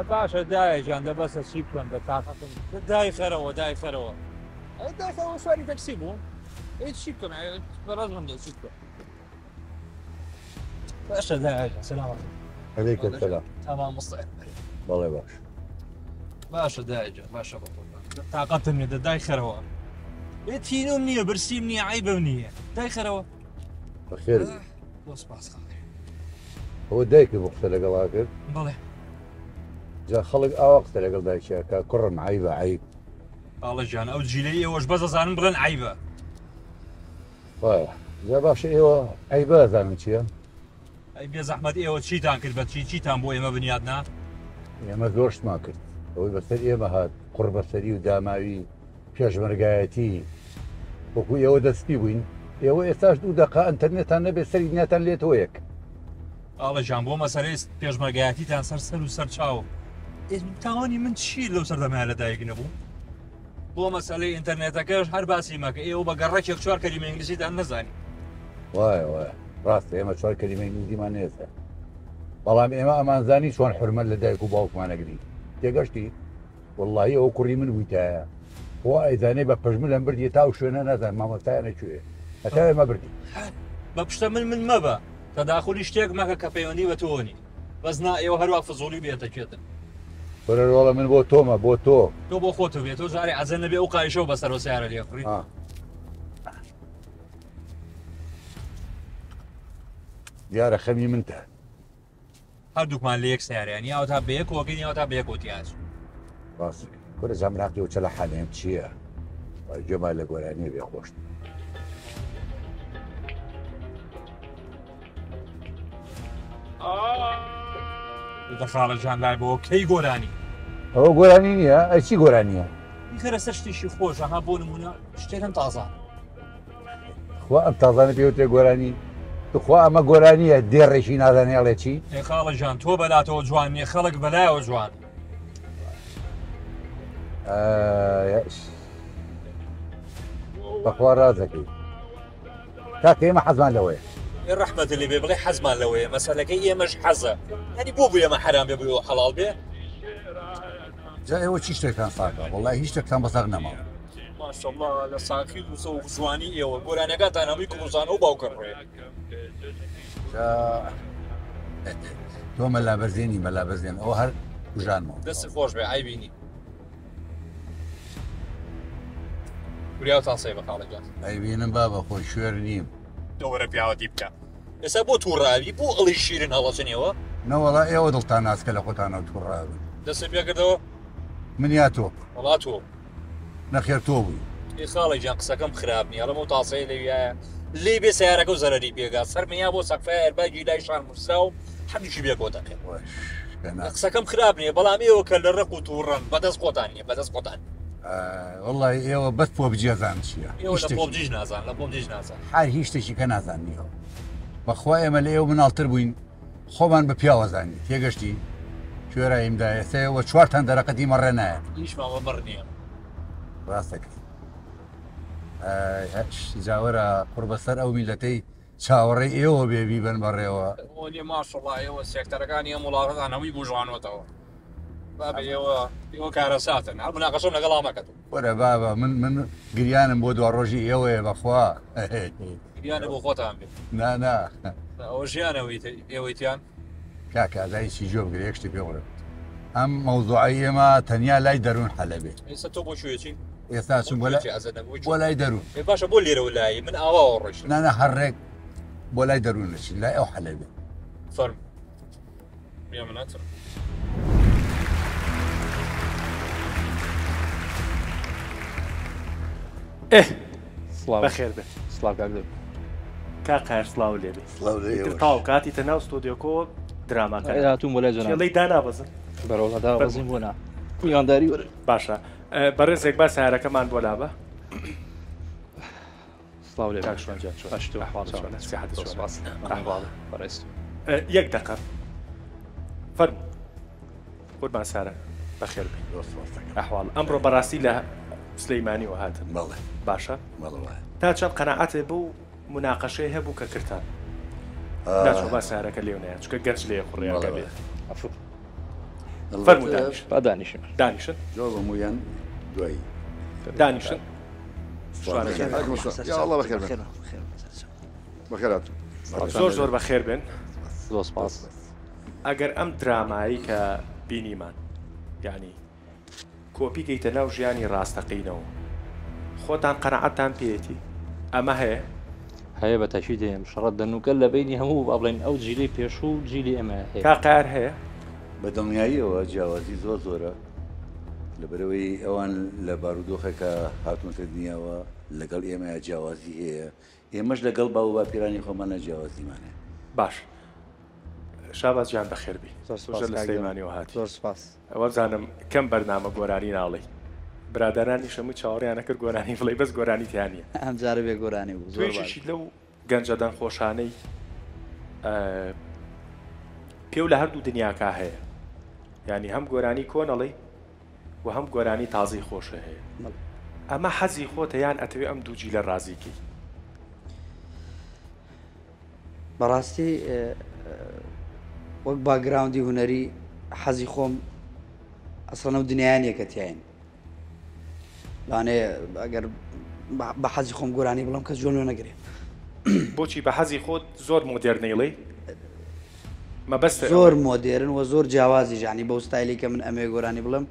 دە باشە دایە گیان دە بەسە چی بکەم دە تاقەتم دای خەرەوە دای خەرەوە ئەی دای خەرەوە سواری تەکسی بووم ئەی چی بکەم بەڕێزم دە چی بکەم باشە دایە گیان سلام علیکم. علیکم سلام. تەمام مستە بەڵێ باش. باشە دایە گیان باشە بەقوربان تاقەتم نییە دە دای خەرەوە ئێ تینوم نییە برسیم نییە عەیبم نییە دای خەرەوە. بەخێر بێی. بۆ سپاس خاڵێ. ئەوە دایکت بوو قسە لەگەڵا کرد؟ بەڵێ. جا خەڵک ئاوا قسە لەگەڵ دایکی ئەکا کوڕم عەیبە عەیب. خاڵە گیان ئەو جیلەی ئێوەش بەس ئەزانن بڵێن عەیبە. وایە جا باشە ئێوە عەیبە ئەزانن چییە؟ ئەی بێزەحمەت ئێوە چیتان کرد بە چی چیتان بۆ ئێمە بنیات نا؟ ئێمە زۆر شتمان کرد ئەوەی بەسەر ئێمە هات قوڕبەسەری و داماوی پێشمەرگایەتی وەکو ئێوە دەسپی بووین ئێوە ئێستاش دوو دەقە ئەنتەرنێتان نەبێت سەری دنیاتان لێتەوە یەک. خاڵە گیان بۆ مەسەلەی پێشمەرگایەتیتان سەر سەر و سەر چاو تاوانی من چی لەو سەردەمایە لەدایک نەبوو؟ بۆ مەسەلەی ئینتەرنێتەکەش هەر باسی مەکە ئێوە بە گەڕەکێک چوار کەلیمە ئینگلیزیتان نەزانی. وایە وایە ڕاستە ئێمە چوار کەلیمە ئینگلیزیمان نێزە بەڵام ئێمە ئەمانزانی چۆن حورمەت لە دایک و باوکمان ئەگرین تێگەشتی؟ وەڵڵاهی ئەوە کوڕی من بوویتایە خوا ئەیزانێ بە پەژملم بردیە تا ئەو شوێنە نازانم مامۆستایانە کوێیە هەتا ئێمە بردی. بە پشتە من من مەبە تەداخولی شتێک مەکە کە پەیوەندی بە تۆوە نیە بەس نا ئێوە هەروا فزوڵی بێ ئەتەکێتن. کورە ڕۆڵە من بۆ تۆمە بۆ تۆ. تۆ بۆ خۆتو بێ تۆ جارێ عەزە نەبێ ئەو قایشەو بەسەرەوە سەیارە لێ خوڕی. دیارە خەمی منتە. هەردووکمان لە یەک سەیارەیان یاوە تا بەیەکەوە گەین یاوە تا بەیەکەوە تیاچ. ڕاست دەکەی کورە جا مراقی ئەو چەلە حانەیەم چییە وای گوێمان لە گۆرانیە بێ خۆشت. دە خاڵە جان لای بۆ کەی گۆرانی؟ ئەوە گۆرانی نییە ئەی چی گۆرانیە؟ بیخەرە سەر شتێکی خۆش ها بۆ نمونە شتێکم تازە. خوا ئەم تازانە پێوترێ گۆرانی توخوا ئەمە گۆرانیە دێڕێکی نازانێ ئەڵێ چی؟ ئێ خاڵە گیان تۆ بەلاتەوە جوان نیە خەڵک بەلایەوە جوان. بەخوا ڕاست دەکەی کاکە ئێمە حەزمان لەوەیە. ئێ ڕەحمەتت لێ بێ بڵێ حەزمان لەوەیە مەسەلەکەی ئێمەش حەزە یانی بۆ بۆ ئێمە حەرام بێ بۆ ئێوە حەڵاڵ بێ؟ جا ئێوە چی شتێکتان ساغە؟ وەڵای هیچ شتێکتان بە ساغ نەماوە. ماشاءاللە لە ساخی و زەوق جوانی ئێوە گۆرانیەکانتان هەمووی کوڕزانە و باوکە ڕێ. جا تۆ مەلا بەزێنی مەلا بەزێن ئەوە هەر کوژانمەوە. دەستت خۆش بێ عەیبی نی. وریا و تاسەی بە خاڵە گیان. ئەیبینم بابە خۆ کوێر نیم. تۆ وەرە پیاوەتی بکە. ئێستا بۆ توڕاوی بۆ ئەڵی شیرن هەڵەچنیەوە؟ نەوەڵا ئێوە دڵتان ناسکە لە خۆتانەوە توڕاون. دەستت پێکردەوە؟ من یا تۆ؟ وەڵا تۆ. نەخێر تۆ بووی. ئێ خاڵە گیان قسەکەم خراپ نییە ئەڵێم ئەو تاسەیە لەویایە لێی بێ سەیارەکە و زەرەری پێگا سەرمیا بۆ سەقفای ئەرباگی لای شار نووسرا و هەردووکی بێکەوە تەقێ. قسەکەم خراپ نییە بەڵام ئێوە کە لە ڕق و تووڕەن بەدەست خۆتان نییە بەدەست خۆتان. وەڵڵاهی ئێوە بەس پۆبجی ئەزانن چییە. ئێوە لە پۆبجیش نازان لە پۆبجیش نازان. هەر هیچ شتێکی کە نازانن ئێوە. بەخوا ئێمە لە ئێوە مناڵتر بووین خۆمان بە پیاو ئەزانی تێگەشتی کوێراییم دا ئێستا ئێوە چوارتان دەرەقەتی مەڕێ نایە. ئیشمان بە مەڕ نییە. ڕاست دەکەی. جا وەرە قوڕ بەسەر ئەو میللەتەی چاوەڕێی ئێوە بێ بیبەن بەڕێوە. ئەوە نیە ماشەڵا ئێوە سێکتەرەکانی ئەم وڵاتەتان هەمووی بوژانوەتەوە. بابە ئێوە ئێوە کارەساتن هەر مناقەشەم لەگەڵا مەکە تۆ. وەرە بابە من من گریانم بۆ دواڕۆژی ئێوەیە بەخوا. گریانە بۆ خۆتان بێ. نا نا. ئەوە ژیانە ئێوەیتیان. کاکە ئازای چی گوێ بگرە یەک شتی پێ بڵێم ئەم مەوزوعەی ئێمە تەنیا لای دەروون حەلە بێ. ئێستا تۆ بۆ کوێ چی؟ ئێستا چوم بۆ لای بۆ لای دەروون. ئێ باشە بۆ لێرەوە لای من ئاواوە ڕۆیشتم. نا نا هەر ڕێک بۆ لای دەروون دەچین لای ئەو حەلە بێ. فەرموو. بیا من ناچم. ئێ سڵاو بەخێر بێن. سڵاو کاک دەروون. کاک قاهر سڵاو لێ بێ. سڵاو لێ ئیتر ئێوەش. تەواو کاتیتە ناو ستۆدیۆکۆ دراماکە. ئێ هاتووم بۆ لای جەناب. چێڵەی دانابەزن. بەرەوەڵا دابەزین بۆ نا. میوانداری وەرە. باشە بەڕێزێک با سەیارەکەمان بۆ لابە. سڵاو لێ کاک شوان گیان چۆنی؟ باش تۆ ئەحواڵت چۆنە؟ سیحەتت چۆنە؟ سپاس. ئەحواڵت؟ بەڕێز. یەک دەقە فەرموو قوربان سارە بەخێر بێی. زۆر سپاس دەکەم. ئەحواڵ ئەمڕۆ بەڕاستی لە سلەیمانیەوە هاتن. بەڵێ. باشە بەڵێ وایە. تا چەند قەناعەتێ بەو مناقەشەی هەبوو کە کردتان؟ ناچۆ با سارەکە لێو نایە چونکە گەنج لێ خوڕێ بەڵێ ئەگەر بێ. عەفو. فەرموو دانیشن. با دانیشن. دانیشن. جوابم ویان دوایی. دانیشن. شوانە گیان. یا الله بەخێر بێن. بەخێر هاتن. زۆر زۆر بەخێر بێن. زۆر سپاس. ئەگەر ئەم درامایی کە بینیمان یعنی کۆپی کەیتە ناو ژیانی ڕاستەقینەوە خۆتان قەناعەتتان پێیەتی ئەمە هەیە؟ هەیە بە تەکید هەیە شەڕە دەنووکە لە بەینی هەموو با بڵێین ئەو جیلەی پێشوو و جیلی ئێمە هەیە. کاک قەیار هەیە؟ بە دڵنیاییەوە جیاوازی زۆر زۆرە لەبەرئەوەی ئەوان لە بارودۆخێکا هاتوونەتە دنیاوە لەگەڵ ئێمەیا جیاوازی هەیە ئێمەش لەگەڵ باو و باپیرانی خۆمانا جیاوازیمان هەیە. باش شاباز گیان بەخێر بی. زۆر سوپاس تۆش لە کاک دەم. سلەیمانیەوە هاتی. زۆر سوپاس. وابزانم کەم بەرنامە گۆرانی ناڵێی. برادەرانیش هەمووی چاوەڕێیان ئەکرد گۆرانی بڵێی بەس گۆرانی تیا نییە. ئەم جارە بێ گۆرانی بوو. تۆ زۆر باش. یەکێکیت لەو گەنجە دەنگخۆشانەی پێو لە هەردوو دنیاکا هەیە. یانی هەم گۆرانی کۆن ئەڵێی و هەم گۆرانی تازەی خۆشە هەیە. بەڵێ. ئەمە حەزی خۆتە یان ئەتەوێ ئەم دوو جیلە ڕازی کەی؟ بەڕاستی وەک background ی هونەری حەزی خۆم ئەسڵەن ئەو دنیایە نییە کە تیاین. لەوانەیە ئەگەر بە حەزی خۆم گۆرانی بڵێم کەس جوێن وەرنەگرێ. بۆچی بە حەزی خۆت زۆر مۆدێرنەیڵێی؟ مەبەستە زۆر مۆدێرن و زۆر جیاوازیش یانی بەو ستایلی کە من ئەمەوێ گۆرانی بڵێم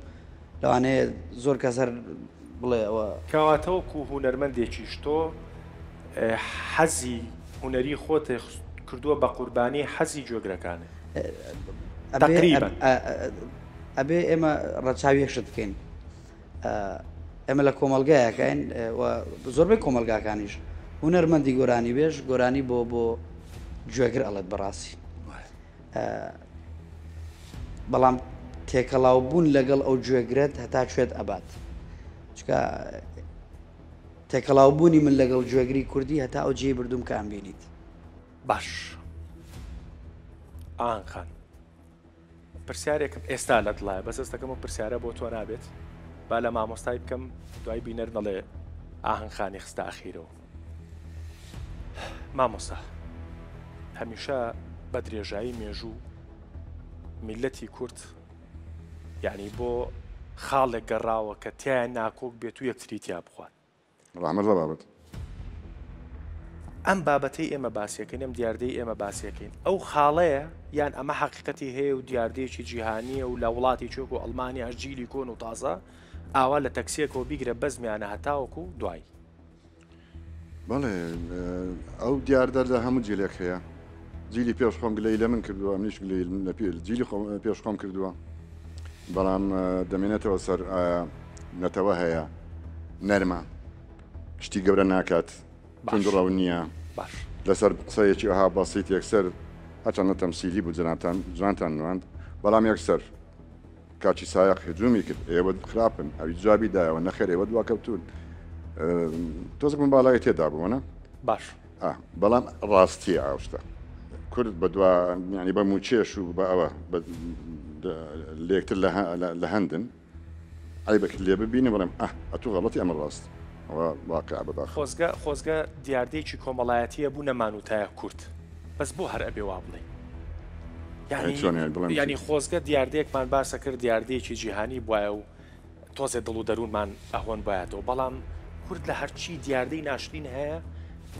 لەوانەیە زۆر کەس هەر بڵێ ئەوە. کەواتە وەکوو هونەرمەندێکیش تۆ حەزی هونەری خۆت کردووە بە قوربانی حەزی گوێگرەکانت. تەقریبەن. ئەبێ ئێمە ڕەچاوی یەک شت بکەین. ئێمە لە کۆمەڵگایەکین و زۆربەی کۆمەڵگاکانیش هونەرمەندی گۆرانی بێژ گۆرانی بۆ بۆ گوێگر ئەڵێت بەڕاستی. بەڵام تێکەڵاو بوون لەگەڵ ئەو گوێگرەت هەتا کوێت ئەبات. چونکە تێکەڵاو بوونی من لەگەڵ گوێگری کوردی هەتا ئەو جێی بردووم کە ئەمبینیت. باش ئاهەنگ خان پرسیارێکم ئێستا لە دڵایە بەس ئەستەکەم ئەو پرسیارە بۆ تۆ نابێت با لە مامۆستای بکەم دوای بینەر نەڵێ ئاهەنگ خانی خستە ئەخیرەوە مامۆستا هەمیشە بە درێژایی مێژوو میلەتی کورد یعنی بۆ خاڵێک گەڕاوە کە تایە ناکۆک بێت و یەکتری تیا بخوات. ڕەحمەت لە بابت. ئەم بابەتەی ئێمە باسیەکەین، ئەم دیاردەی ئێمە باسیەکەین، ئەو خاڵەیە یان ئەمە حەقیقەتی هەیە و دیاردەیەکی جیهانییە و لە وڵاتێکی وەکو ئەڵمانیاش جیلی کۆن و تازە ئاوا لە تەکسییەکەوە بیگرە بەزمیانە هەتاوەکو دوایی. بەڵێ ئەو دیاردە لە هەموو جیلێک هەیە. جیلی پێش خۆم گلەیی لە من کردووە، منیش گلەییم لە جیلی خۆم پێش خۆم کردووە. بەڵام دەمێنێتەوە سەر ئایا نەتەوە هەیە نەرمە شتی گەورە ناکات توندڕەو نییە لەسەر قسەیەکی ئەها بەسیت یەکسەر هەرچەندە تەمسیلی بوو جەنابتان جوانتان نواند بەڵام یەکسەر کاکی سایەق هجومی کرد ئێوە خراپن ئەوی جوابی دایەوە نەخێر ئێوە دواکەوتوون تۆزێک مبالاغەی تێدا بوو نە باش بەڵام ڕاستیە ئەو شتە کورد بە دوا یعنی بە موچێش و بە ئەوە لێکتر لە هەندن عیبەکت لێ ببینم بڵێم ئە ئەتوو غەڵەتی ئەمە ڕاست ئەوە واقع بەداخەوە. خۆزگە خۆزگە دیاردەیەکی کۆمەڵایەتیە بوو نەمانوتایە کورد بەس بۆ هەر ئەبێ وا بڵێین یعنی چۆن یعنی بڵێم یعنی خۆزگە دیاردەیەکمان باسە کرد دیاردەیەکی جیهانی بوایە و تۆزێ دڵ و دەروونمان ئەهۆن بایەتەوە بەڵام کورد لە هەرچی دیاردەی ناشرین هەیە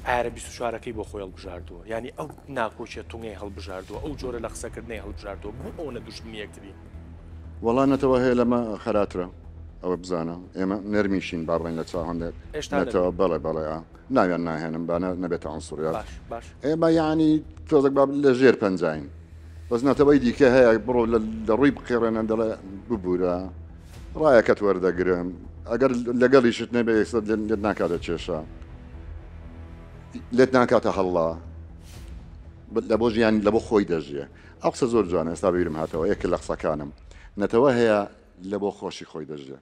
ئارە 24ەکەی بۆ خۆی هەڵبژاردووە یعنی ئەو ناکۆکیە تونگەی هەڵبژاردووە ئەو جۆرە لە قسەکردنەی هەڵبژاردووە بۆ ئەوەنە دوژمنی یەکترین. وەڵا نەتەوە هەیە لەمە خەراترە ئەوە بزانە ئێمە نەرمیشین با بڵێین لە چاو هەندێک نەتەوە بەڵێ بەڵێ ئا ناویان ناهێنم با نەبێتە عنصریات ئێمە یعنی تۆزێک با لە ژێر پەنجاین بەس نەتەوەی دیکە هەیە بڕۆ لە ڕووی بقێڕێنە دەڵێ ببوورە ڕایەکەت وەردەگرم ئەگەر لەگەڵیشت نەبێ یەکسەر لێت ناکاتە کێشە لێت ناکاتە هەڵڵا لە بۆ ژیان لە بۆ خۆی دەژیێ ئەو قسە زۆر جوانە ئێستا بیرم هاتەوە یەکێ لە قسەکانم نەتەوە هەیە لە بۆ خۆشی خۆی دەژێ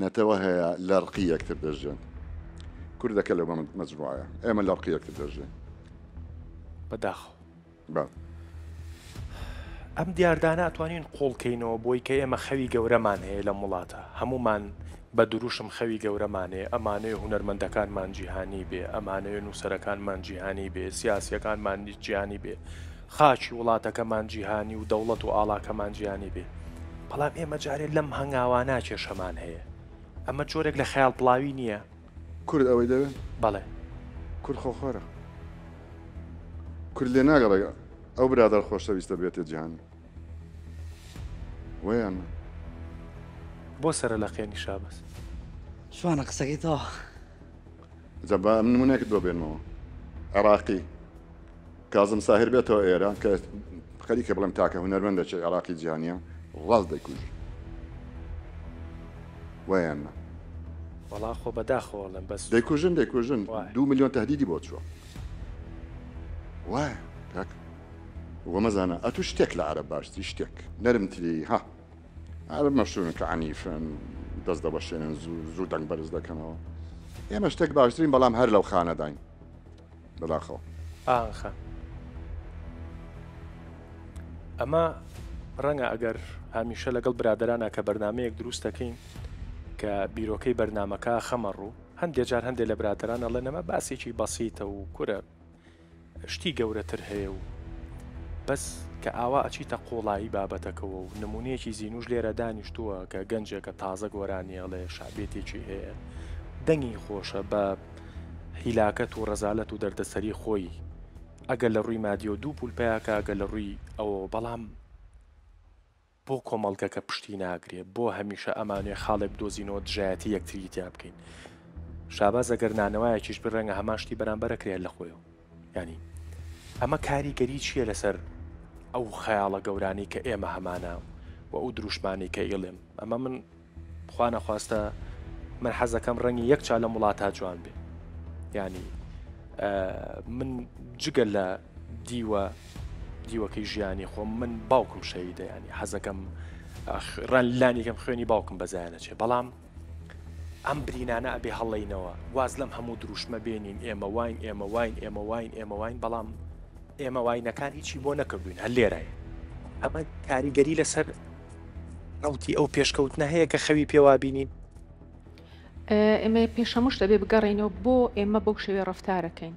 نەتەوە هەیە لە ڕقی یەکتر دەژێن کوردەکە لەو مەجموعەیە ئێمە لە ڕقی یەکتر دەژێن بەداخەوە بە ئەم دیاردانە ئەتوانین قوڵ کەینەوە بۆی کە ئێمە خەوی گەورەمان هەیە لەم وڵاتە هەموومان بە دروشم خەوی گەورەمان هەیە ئەمانەوێ هونەرمەندەکانمان جیهانی بێ ئەمانەوێ نووسەرەکانمان جیهانی بێ سیاسیەکانمان جیهانی بێ خاکی وڵاتەکەمان جیهانی و دەوڵەت و ئاڵاکەمان جیهانی بێ. بەڵام ئێمە جارێ لەم هەنگاوانە کێشەمان هەیە. ئەمە جۆرێک لە خەیاڵ پڵاوی نییە؟ کورد ئەوەی دەوێ؟ بەڵێ. کورد خۆخۆرە. کورد لێ ناگەڕێ ئەو برادەر خۆشەویستە بێتە جیهانی. وەیان نا؟ بۆ سەرە لەقێنی شابەز؟ جوانە قسەکەی تەواو. جا با ئەم نمونەیەکت بۆ بێنمەوە. عێراقی کازم ساهر بێتەوە ئێرە کە خەریکە بڵێم تاکە هونەرمەندێکی عێراقی جیهانیە ڕاست دەیکوژن. وایان نا؟ وەڵا خۆ بەداخەوە ئەڵێم بەس دەیکوژن دەیکوژن دوو ملیۆن تەهدیدی بۆ چووە. وایە کاک وەمەزانە ئەتوو شتێک لە عەرەب باشتری شتێک نەرمتری ها عەرەب مەشهورن کە عەنیفن دەست دەوەشێنن زوو زوو دەنگ بەرز دەکەنەوە ئێمە شتێک باشترین بەڵام هەر لەو خانەداین بەداخەوە. ئاهەنگ خان ئەمە ڕەنگە ئەگەر هەمیشە لەگەڵ برادەرانە کە بەرنمەیەک دروست دەکەین کە بیرۆکەی بەرنمەکە خەمە ڕوو هەندێ جار هەندێ لە برادەران ئەڵێن ئەمە باسێکی بەسیتە و کورە شتی گەورەتر هەیە و بەس کە ئاوا ئەچیتە قوڵایی بابەتەکەوە و نمونەیەکی زینوش لێرە دانیشتووە کە گەنجێکە تازە گۆرانی ئەڵێ شەعبێتێکی هەیە دەنگی خۆشە بە هیلاکەت و ڕەزالەت و دەردەسەری خۆی ئەگەر لە ڕووی مادیەوە دوو پول پیاکە ئەگەر لە ڕووی ئەوەوە بەڵام بۆ کۆمەڵگەکە پشتی ناگرێ؟ بۆ هەمیشە ئەمانوێ خاڵێک بدۆزینەوە دژایەتی یەکتری تیا بکەین؟ شاباز ئەگەر نانەوایەکیش بێ ڕەنگە هەمان شتی بەرامبەر ئەکرێ هەر لە خۆیەوە. یانی ئەمە کاریگەری چییە لەسەر ئەو خەیاڵە گەورانەی کە ئێمە هەمانە و ئەو دروشمانەی کە ئیڵێم ئەمە من خوا نەخواستە من حەزەکەم ڕەنگی یەک چا لەم وڵاتە جوان بێ ینی من جگە لە دیوە دیوەکەی ژیانی خۆم من باوکم شەیدە ینی حەزەکەم ڕان لانیکەم خوێنی باوکم بەزایانە چێ بەڵام ئەم برینانە ئەبێ هەڵینەوە واز لەم هەموو دروشمە بێنین ئێمە واین ئێمە واین ئێمە واین ئێمە واین بەڵام ئێمە واینەکان هیچی بۆ نەکردوین هەر لێرای ئەمە کاریگەری لەسەر ڕەوتی ئەو پێشکەوتنە هەیە کە خەوی پێوە بینین؟ ئێمە پێش هەموو شت ئەبێ بگەڕێینەوە بۆ ئێمە بەو شێوەیە ڕەفتارەکەین.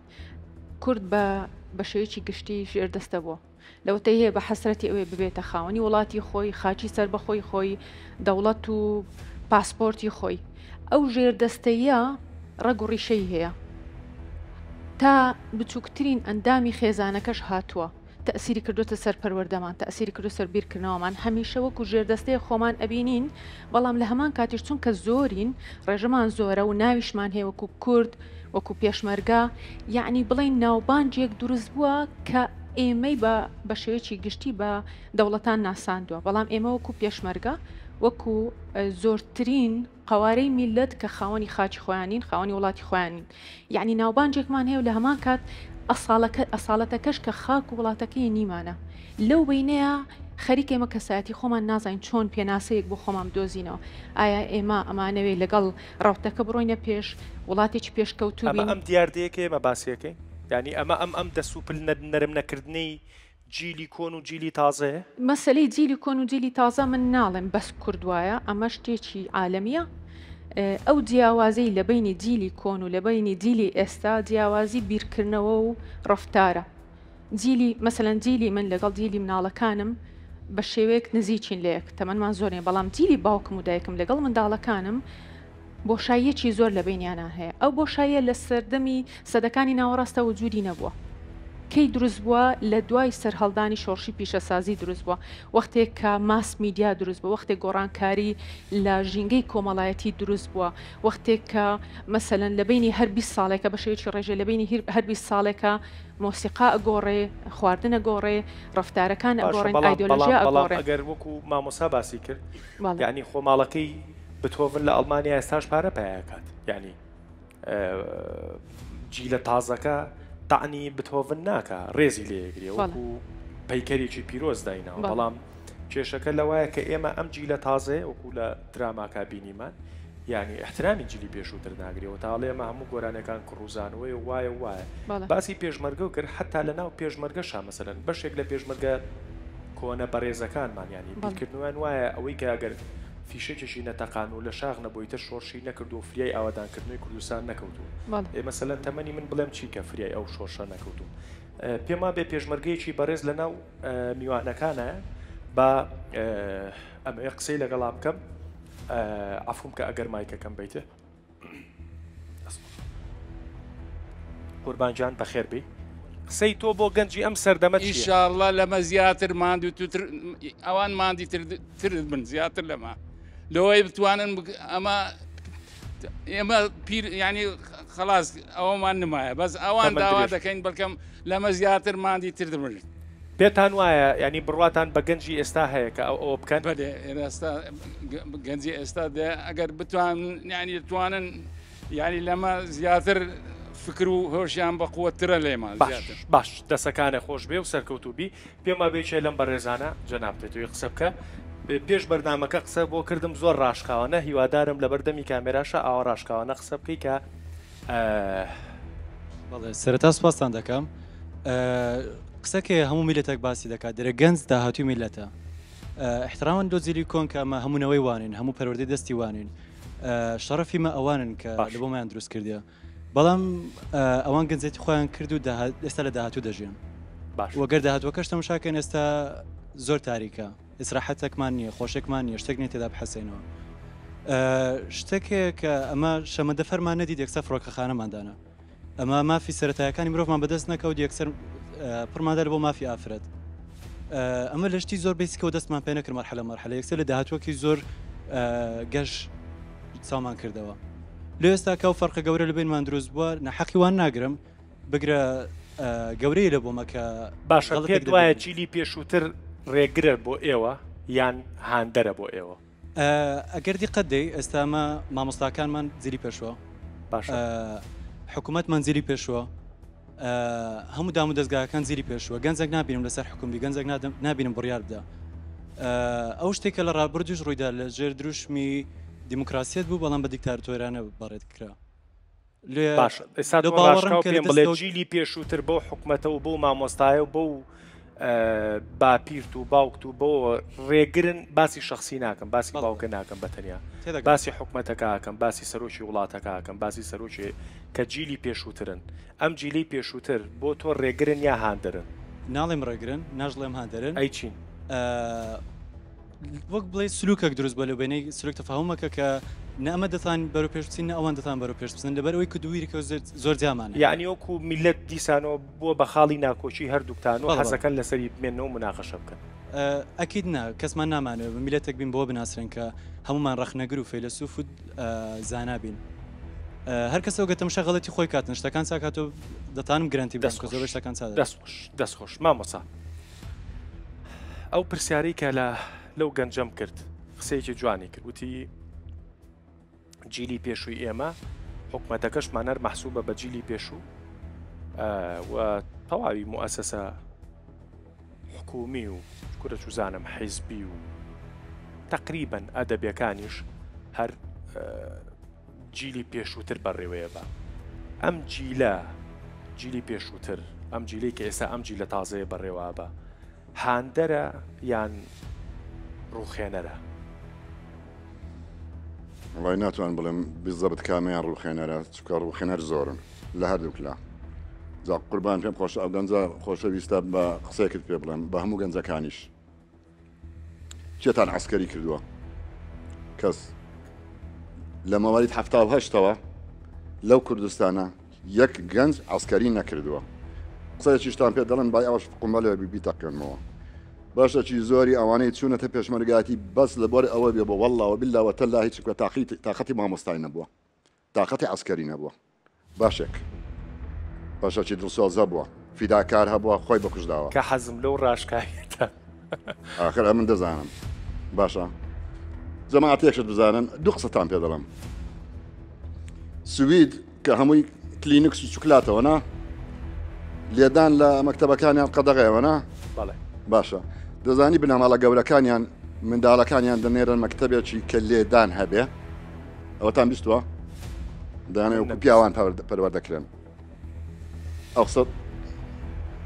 کورد بە بە شێوەیەکی گشتی ژێردەستە بووە. لەوەتەی هەیە بە حەسرەتی ئەوەیە ببێتە خاوەنی وڵاتی خۆی، خاکی سەربەخۆی خۆی، دەوڵەت و پاسپۆرتی خۆی. ئەو ژێردەستەیە ڕەگ و ڕیشەی هەیە. تا بچووکترین ئەندامی خێزانەکەش هاتووە. تەئسیری کردۆتە سەر پەروەردەمان، تەئسیری کردۆتە سەر بیرکردنەوەمان، هەمیشە وەکو ژێردەستەیەک خۆمان ئەبینین، بەڵام لە هەمان کاتیش چونکە زۆرین، ڕێژەمان زۆرە و ناویشمان هەیە وەکو کورد، وەکو پێشمەرگە، یەعنی بڵێین ناوبانگێک دروست بووە کە ئێمەی بە بە شێوەیەکی گشتی بە دەوڵەتان ناساندووە، بەڵام ئێمە وەکو پێشمەرگە، وەکو زۆرترین قەوارەی میللەت کە خاوەنی خاکی خۆیان نین، خاوەنی وڵاتی خۆیان نین. یەعنی ناوبانگێکمان هەیە و لە هەمان کات ئەساڵەکە ئەساڵەتەکەش کە خاک و وڵاتەکەی نیمانە. لەو بەینەیا خەریکە ئێمە کەسایەتی خۆمان نازانین چۆن پێناسەیەک بۆ خۆمان بدۆزینەوە. ئایا ئێمە ئەمانەوێ لەگەڵ ڕەوتەکە بڕۆینە پێش، وڵاتێکی پێشکەوتوو ئەمە بین؟ ئەم دیاردەیە کە ئێمە باسی ئەکەین؟ یانی ئەمە ئەم ئەم دەس و پل نەرم نەکردنەی جیلی کۆن و جیلی تازەیە؟ مەسەلەی جیلی کۆن و جیلی تازە من ناڵێم بەس کورد وایە، ئەمە شتێکی عالەمییە. ئەو جیاوازیی لە بەینی جیلی کۆن و لە بەینی جیلی ئێستا جیاوازی بیرکردنەوە و ڕەفتارە. جیلی مەسەلەن جیلی من لەگەڵ جیلی مناڵەکانم بە شێوەیەک نزیکین لە یەک، تەمەنمان زۆر نییە، بەڵام جیلی باوکم و دایکم لەگەڵ منداڵەکانم بۆشاییەکی زۆر لە بەینیانا هەیە. ئەو بۆشاییە لە سەردەمی سەدەکانی ناوەڕاستدا وجودی نەبووە. کەی دروست بووە؟ لە دوای سەرهەڵدانی شۆڕشی پیشەسازی دروست بووە. وەختێک کە ماس میدیا دروست بووە، وەختێک گۆڕانکاری لە ژینگەی کۆمەڵایەتی دروست بووە، وەختێک کە مەسەلەن لە بەینی هەر 20 ساڵێکە بە شێوەیەکی ڕێژە لە بەینی هەر 20 ساڵێکە مۆسیقا ئەگۆڕێ، خواردن ئەگۆڕێ، ڕەفتارەکان باشە ئەگۆڕێن، بەڵام بەڵام ئایدۆلۆژیا بەڵام ئەگۆڕێ. ئەگەر وەکوو مامۆستا باسی کرد بەڵێ. یانی خۆ ماڵەکەی بتهۆڤن لە ئەڵمانیا ئێستاش پارە پەیا ئەکات یانی جیلە تازەکە تەعنی بتهۆڤن ناکا ڕێزی لێ ئەگرێ وەکو پەیکەرێکی پیرۆز دایناوە بەڵام کێشەکە لەوایە کە ئێمە ئەم جیلە تازەیە وەکو لە دراماکە بینیمان یعنی احترامی جلی پێشووتر ناگرێەوە تاڵێ ئەمە هەموو گۆرانەکان کڕوزانەوەی وایە وایە باسی پێشمەرگە کرد حتا لە ناو پێشمەرگە شا مەسەلەن بەشێک لە پێشمەرگە کۆنە بەڕێزەکانمان یانی بیرکردنەوەیان وایە ئەوەی کە ئەگەر فیشەکێکی نەتەقان و لە شاخ نەبوو ئیتر شۆڕشی نەکردووە و فریای ئاوەدانکردنەوەی کوردستان نەکەوتووە. ئێ مەسەلەن تەمەنی من بڵێم چی کە فریای ئەو شۆڕشە نەکەوتووم. پێم وابێ پێشمەرگەیەکی بەڕێز لە ناو میوانەکانایە. با ئەمەوێ قسەی لەگەڵا بکەم عەفوم کە ئەگەر مایکەکەم بیتێ. قوربان گیان بەخێر بێی. قسەی تۆ بۆ گەنجی ئەم سەردەمە چییە؟ ئیشاڵڵا لەمە زیاتر ماندوو تر ئەوان ماندی تر تر بن زیاتر لەمە لەوەی بتوانن ئەمە ئێمە پیر ینی خلاص ئەوەمان نمایە بەس ئەوان داوا دەکەین بەڵکەم لەمە زیاتر ماندی تر بن. پێتان وایە ینی بڕواتان بە گەنجی ئێستا هەیە کە ئەو ئەوە بکەن؟ بەێ ئێستا گەنجی ئێستا دێ ئەگەر بتوان ینی توانن یانی لەمە زیاتر فکر و هۆشیان بە قوتترە لێمان باش باش دەسەکانە خۆش بێ و سەرکەوتوبی پێم وابێ کێ لەم بەڕێزانە جەنابتێت توی قسە بکە پێش بەرنامەکە قسە بۆ کردم زۆر ڕاشکاوانە هیوادارم لەبەردەمی کامێراشە ئاوا ڕاشکاوانە قسە بکەی کە بەڵێ سەرەتا سوپاستان دەکەم قسەکەی هەموو میلەتێک باسی دەکات دەرە گەنج داهاتوی میلەتە احتراما لۆ جیلی کۆن کە ئەمە هەموو نەوەی وانین هەموو پەروەردەی دەستی وانین شەڕەفی مە ئەوانن کە لە بۆمان دروست کردیە بەڵام ئەوان گەنجێتی خۆیان کرد و ئێستا لە داهاتوو دەژێن باش وەگەر داهاتوەکەش تەمشاکەن ئێستا زۆر تاریکە ئیسراحەتێکمان نییە خۆشێکمان نییە شتێک نیە تێدا بحەسێنەوە شتێک هەیە کە ئەمە شەمەندەفەرمان نەدید یەکسەر فڕۆکەخانەمان دانا ئەمە مافی سەتایەکانی مرۆڤمان بەدەست نەکەوت یەکسەر پڕمادە بۆ مافی ئافرەت ئەمە لە شتی زۆر basic ەوە دەستمان پێ نەکرد مەرحەلە مەرحەلە یەکسەر لە داهاتوەکی زۆر گەش چاومان کردەوە لە ئێستا کە و فەرقە گەورە لە بینمان دروست بووە نەحەقی وان ناگرم بگرە گەورەی لە بۆمە کە باشە پێت وایە جیلی پێشووتر ڕێگرە بۆ ئێوە یان هاندەرە بۆ ئێوە؟ ئەگەر دیقەت دەی ئێستا ئەمە مامۆستاکانمان جیلی پێشوە باشە حکوومەتمان جیلی پێشوە هەموو دام و دەستگاکان جیلی پێشوە گەنجێک نابینم لەسەر حکوم بی گەنجێک نابینم بڕیار بدە ئەو شتێکە لە ڕابردوش ڕوویدا لە ژێر دروشمی دیموکراسیەت بوو بەڵام بە دیکتاتۆرانە بەڕێت کرا. باشە ئێستا تۆ ڕاشکاو پێم بڵێ جیلی پێشووتر بەو حکومەتە و بەو مامۆستایە و بەو باپیرت و باوکت و بۆ ڕێگرن باسی شخصی ناکەم باسی باوکە ناکەم بە تەنیا باسی حکومەتەکەکەم باسی سەرۆکی وڵاتەکەکەم باسی سەرۆکی کە جیلی پێشووترن ئەم جیلی پێشووتر بۆ تۆ ڕێگرن یا هاندرن ناڵێم ڕێگرن ناژڵێم هاندرن ئەی چین؟ وەک بڵێ سلوکێک دروست بە لە بینەی سلوک تەفاهمەکە کە نە ئەمە دەتان بەرەو پێش بچین نە ئەوان دەتان بەرەو پێش بچن لەبەر ئەوەی کە دوویرکە زۆر جیامانە. یەعنی وەکو میللەت دیسانەوە بووە بە خاڵی ناکۆکی هەردووکتان و حەزەکەن لەسەری بمێننەوە و موناقەشە بکەن. ئەکید نا، کەسمان نامانەوێ بە میللەتێک بین بەوە بناسرێن کە هەموومان ڕەخنەگر و فەیلەسوف و زانا بین. هەر کەسەو گە تەمشا غەڵەتی خۆی کاتن شتەکان چاکاتەوە دەتانم گرەنتی بدەم کە زۆربەی شتەکان چا دەبن. دەست خۆش، دەست خۆش مامۆستا. ئەو پرسیارەی کە لە لەو گەنجەم کرد قسەیەکی جوانی کرد وتی جیلی پێشووی ئێمە حکومەتەکەشمان هەر مەحسوبە بە جیلی پێشوو و تەواوی موئەسەسە حکومی و کورە چوزانم حیزبی و تقریبن ئەدەبیەکانیش هەر جیلی پێشووتر بەڕێوەیە بە ئەم جیلە جیلی پێشووتر ئەم جیلەی کە ئێستا ئەم جیلە تازەیە بەڕێوە بە هاندەرە یان ڕووخێنەرە؟ وەڵای ناتوانم بڵێم بزەبت کامیان ڕووخێنەرە چونکە ڕووخێنەر زۆرن لە هەردووک لا جا قوربان پێم خۆشە ئەو گەنجە خۆشەویستە بە قسەیەکت پێ بڵێم بە هەموو گەنجەکانیش کێتان عسکەری کردووە کەس لە مەوالید 78ەوە لەو کوردستانە یەک گەنج عسکەری نەکردووە قسەیەکیشتان پێ دەڵێم بای ئەوەش قومبەلێ بیتەقێنمەوە بەشێکی زۆری ئەوانەی چوونەتە پێشمەرگایەتی بەس لەبەر ئەوە بێ بۆ واللە وباللە وتاللە هیچ بکە تاقەتی مامۆستای نەبووە تاقەتی عەسکەری نەبووە بەشێک بەشێکی دڵسۆز هەبووە فیداکار هەبووە خۆی بەکوشت داوە. کە حەزم لەو ڕاشکاویەتە. ئاخر ئەمن دەزانم باشە جەماعەت یەک شت بزانن دوو قسەتان پێ دەڵێم سوید کە هەمووی کلینکس و چوکلاتەوە نا لێدان لە مەکتەبەکانیان قەدەغەیەوە نا بەڵێ باشە دەزانی بنەماڵە گەورەکانیان منداڵەکانیان دەنێرن مەکتەبێکی کە لێدان هەبێ ئەوەتان بیستوە دانێ وەکو پیاوان پەروەردەکرێن ئەو قسە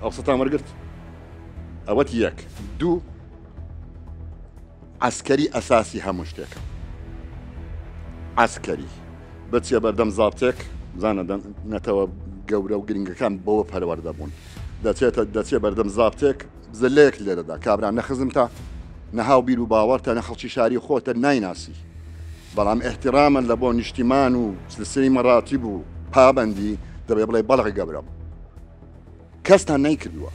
ئەو قسەتان وەرگرت ئەوەت یەک دوو عەسکەری ئەساسی هەموو شتێکە عەسکەری بچیە بەردەم زابتێک بزانە نەتەوە گەورە و گرنگەکان بەوە پەروەردە بوون دەچێتە دەچێ بەردەم زابتێک زلەیەک لێرەدا کابرا نە خزمتە نە هاو بیر و باوەڕتە نە خەڵکی شاری خۆتە نایناسی بەڵام ئیحتیڕامەن لە بۆ نیشتیمان و سلسلەی مەڕاتیب و پابەندی دەبێ بڵێ بەڵێ گەورەم کەستان نەیکردووە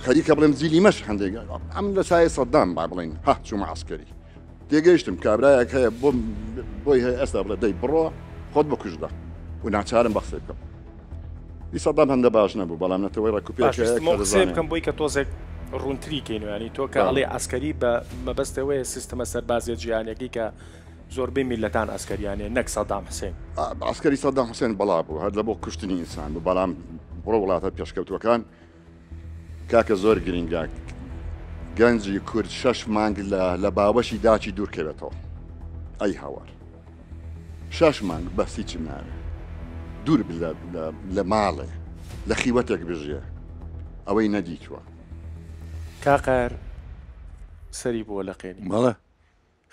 خەریکە بڵێم جیلی مەش هەندێک ئەم لە سایە سەدام با بڵین ها چوومە عسکەری تێگەیشتم کابرایەک هەیە بۆم بۆی هەیە ئێستا بڵێ دەی بڕۆ خۆت بکوژدە و ناچارم بە قسەی بکەم ئی سەدام هەندە باش نەبوو بەڵام نەتەوەی ڕێکوپێک باش هەیە ویستم کە ئەو قسەیە دەزانێ. بکەم بۆی کە تۆزێک ڕوونتری کەین یانی تۆ کە بەڵێ. ئەڵێی عەسکەری بە مەبەستەوەیە سیستمە سەربازیە جیهانیەکەی کە زۆربەی میللەتان عەسکەریانەیە نەک سەدام حسێن. عەسکەری سەدام حسێن بەڵا بوو هەر لە بۆ کوشتنی ئینسان بوو بەڵام بڕۆ وڵاتە پێشکەوتووەکان کاکە زۆر گرینگە گەنجی کورد شەش مانگ لە لە باوەشی داکی دوور کەوێتەوە ئەی هاوار شەش مانگ بەس هیچم ناوێ دوور لە ماڵێ لە خیوەتێک بژێ ئەوەی نەدیتوە. کاقار سەری بووە لە قێنی. بەڵێ.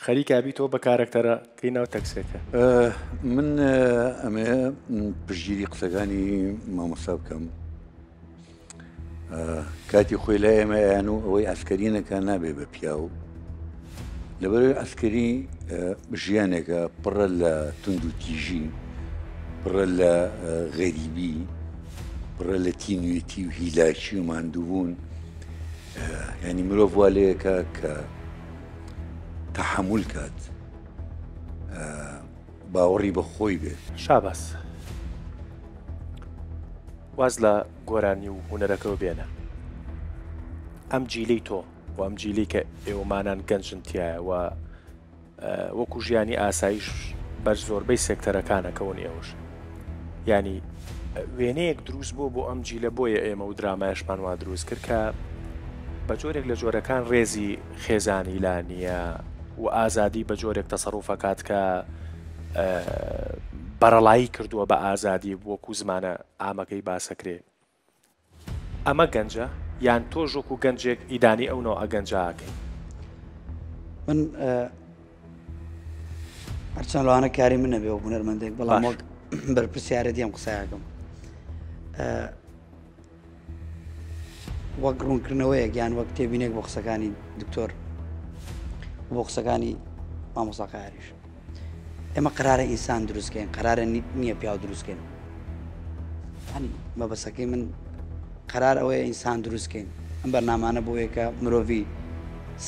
خەریکە ئەبیتەوە بە کارەکتەرە کەی ناو تەکسێکە. من ئەمەیە پشتگیری قسەکانی مامۆستا بکەم کاتی خۆی لای ئێمە ئەیان و ئەوەی ئەسکەری نەکە نابێ بە پیاو لەبەرەوەی ئەسکەری ژیانێکە پڕە لە تونند و تیژی پڕە لە غەریبی پڕە لە تینوێتی و هیلاکی و ماندووبوون ینی مرۆڤ وا لەیەکە کە تەحەمول کات باوەڕی بە خۆی بێت. شاباس واز لە گۆرانی و هونەرەکەوە بێنە ئەم جیلەی تۆ و ئەم جیلەی کە ئێوەمانان گەنجن تایە و وەکو ژیانی ئاسایش بەر زۆربەی سێکتەرەکانەکەون ئێوەش ینی وێنەیەک دروست بوو بۆ ئەم جیلە بۆیە ئێمە و درامایشمان وا دروست کرد کە بە جۆرێک لە جۆرەکان ڕێزی خێزانی لا نییە و ئازادی بە جۆرێک تەسەروفەکات کە بەرەڵایی کردووە بە ئازادی وەکو زمانە عامەکەی باسەکرێ ئەمە گەنجە یان تۆش وەکو گەنجێک ئیدانەی ئەو نەوعە گەنجە ئەکەی؟ من هەرچەند لەوانە کاری من نەبێ وەک هونەرمەندێک بەڵام وەک بەرپرسیارەتی ئەم قسەیەکەم وەک ڕوونکردنەوەیەک یان وەک تێبینێک بۆ قسەکانی دکتۆر بۆ قسەکانی مامۆستا قاریش ئێمە قرارە ئینسان دروستکەین قرارە نییە پیاو دروستکەین هەنی مەبەسەکەی من قرار ئەوەیە ئینسان دروستکەین ئەم بەرنامانە بۆیە کە مرۆڤی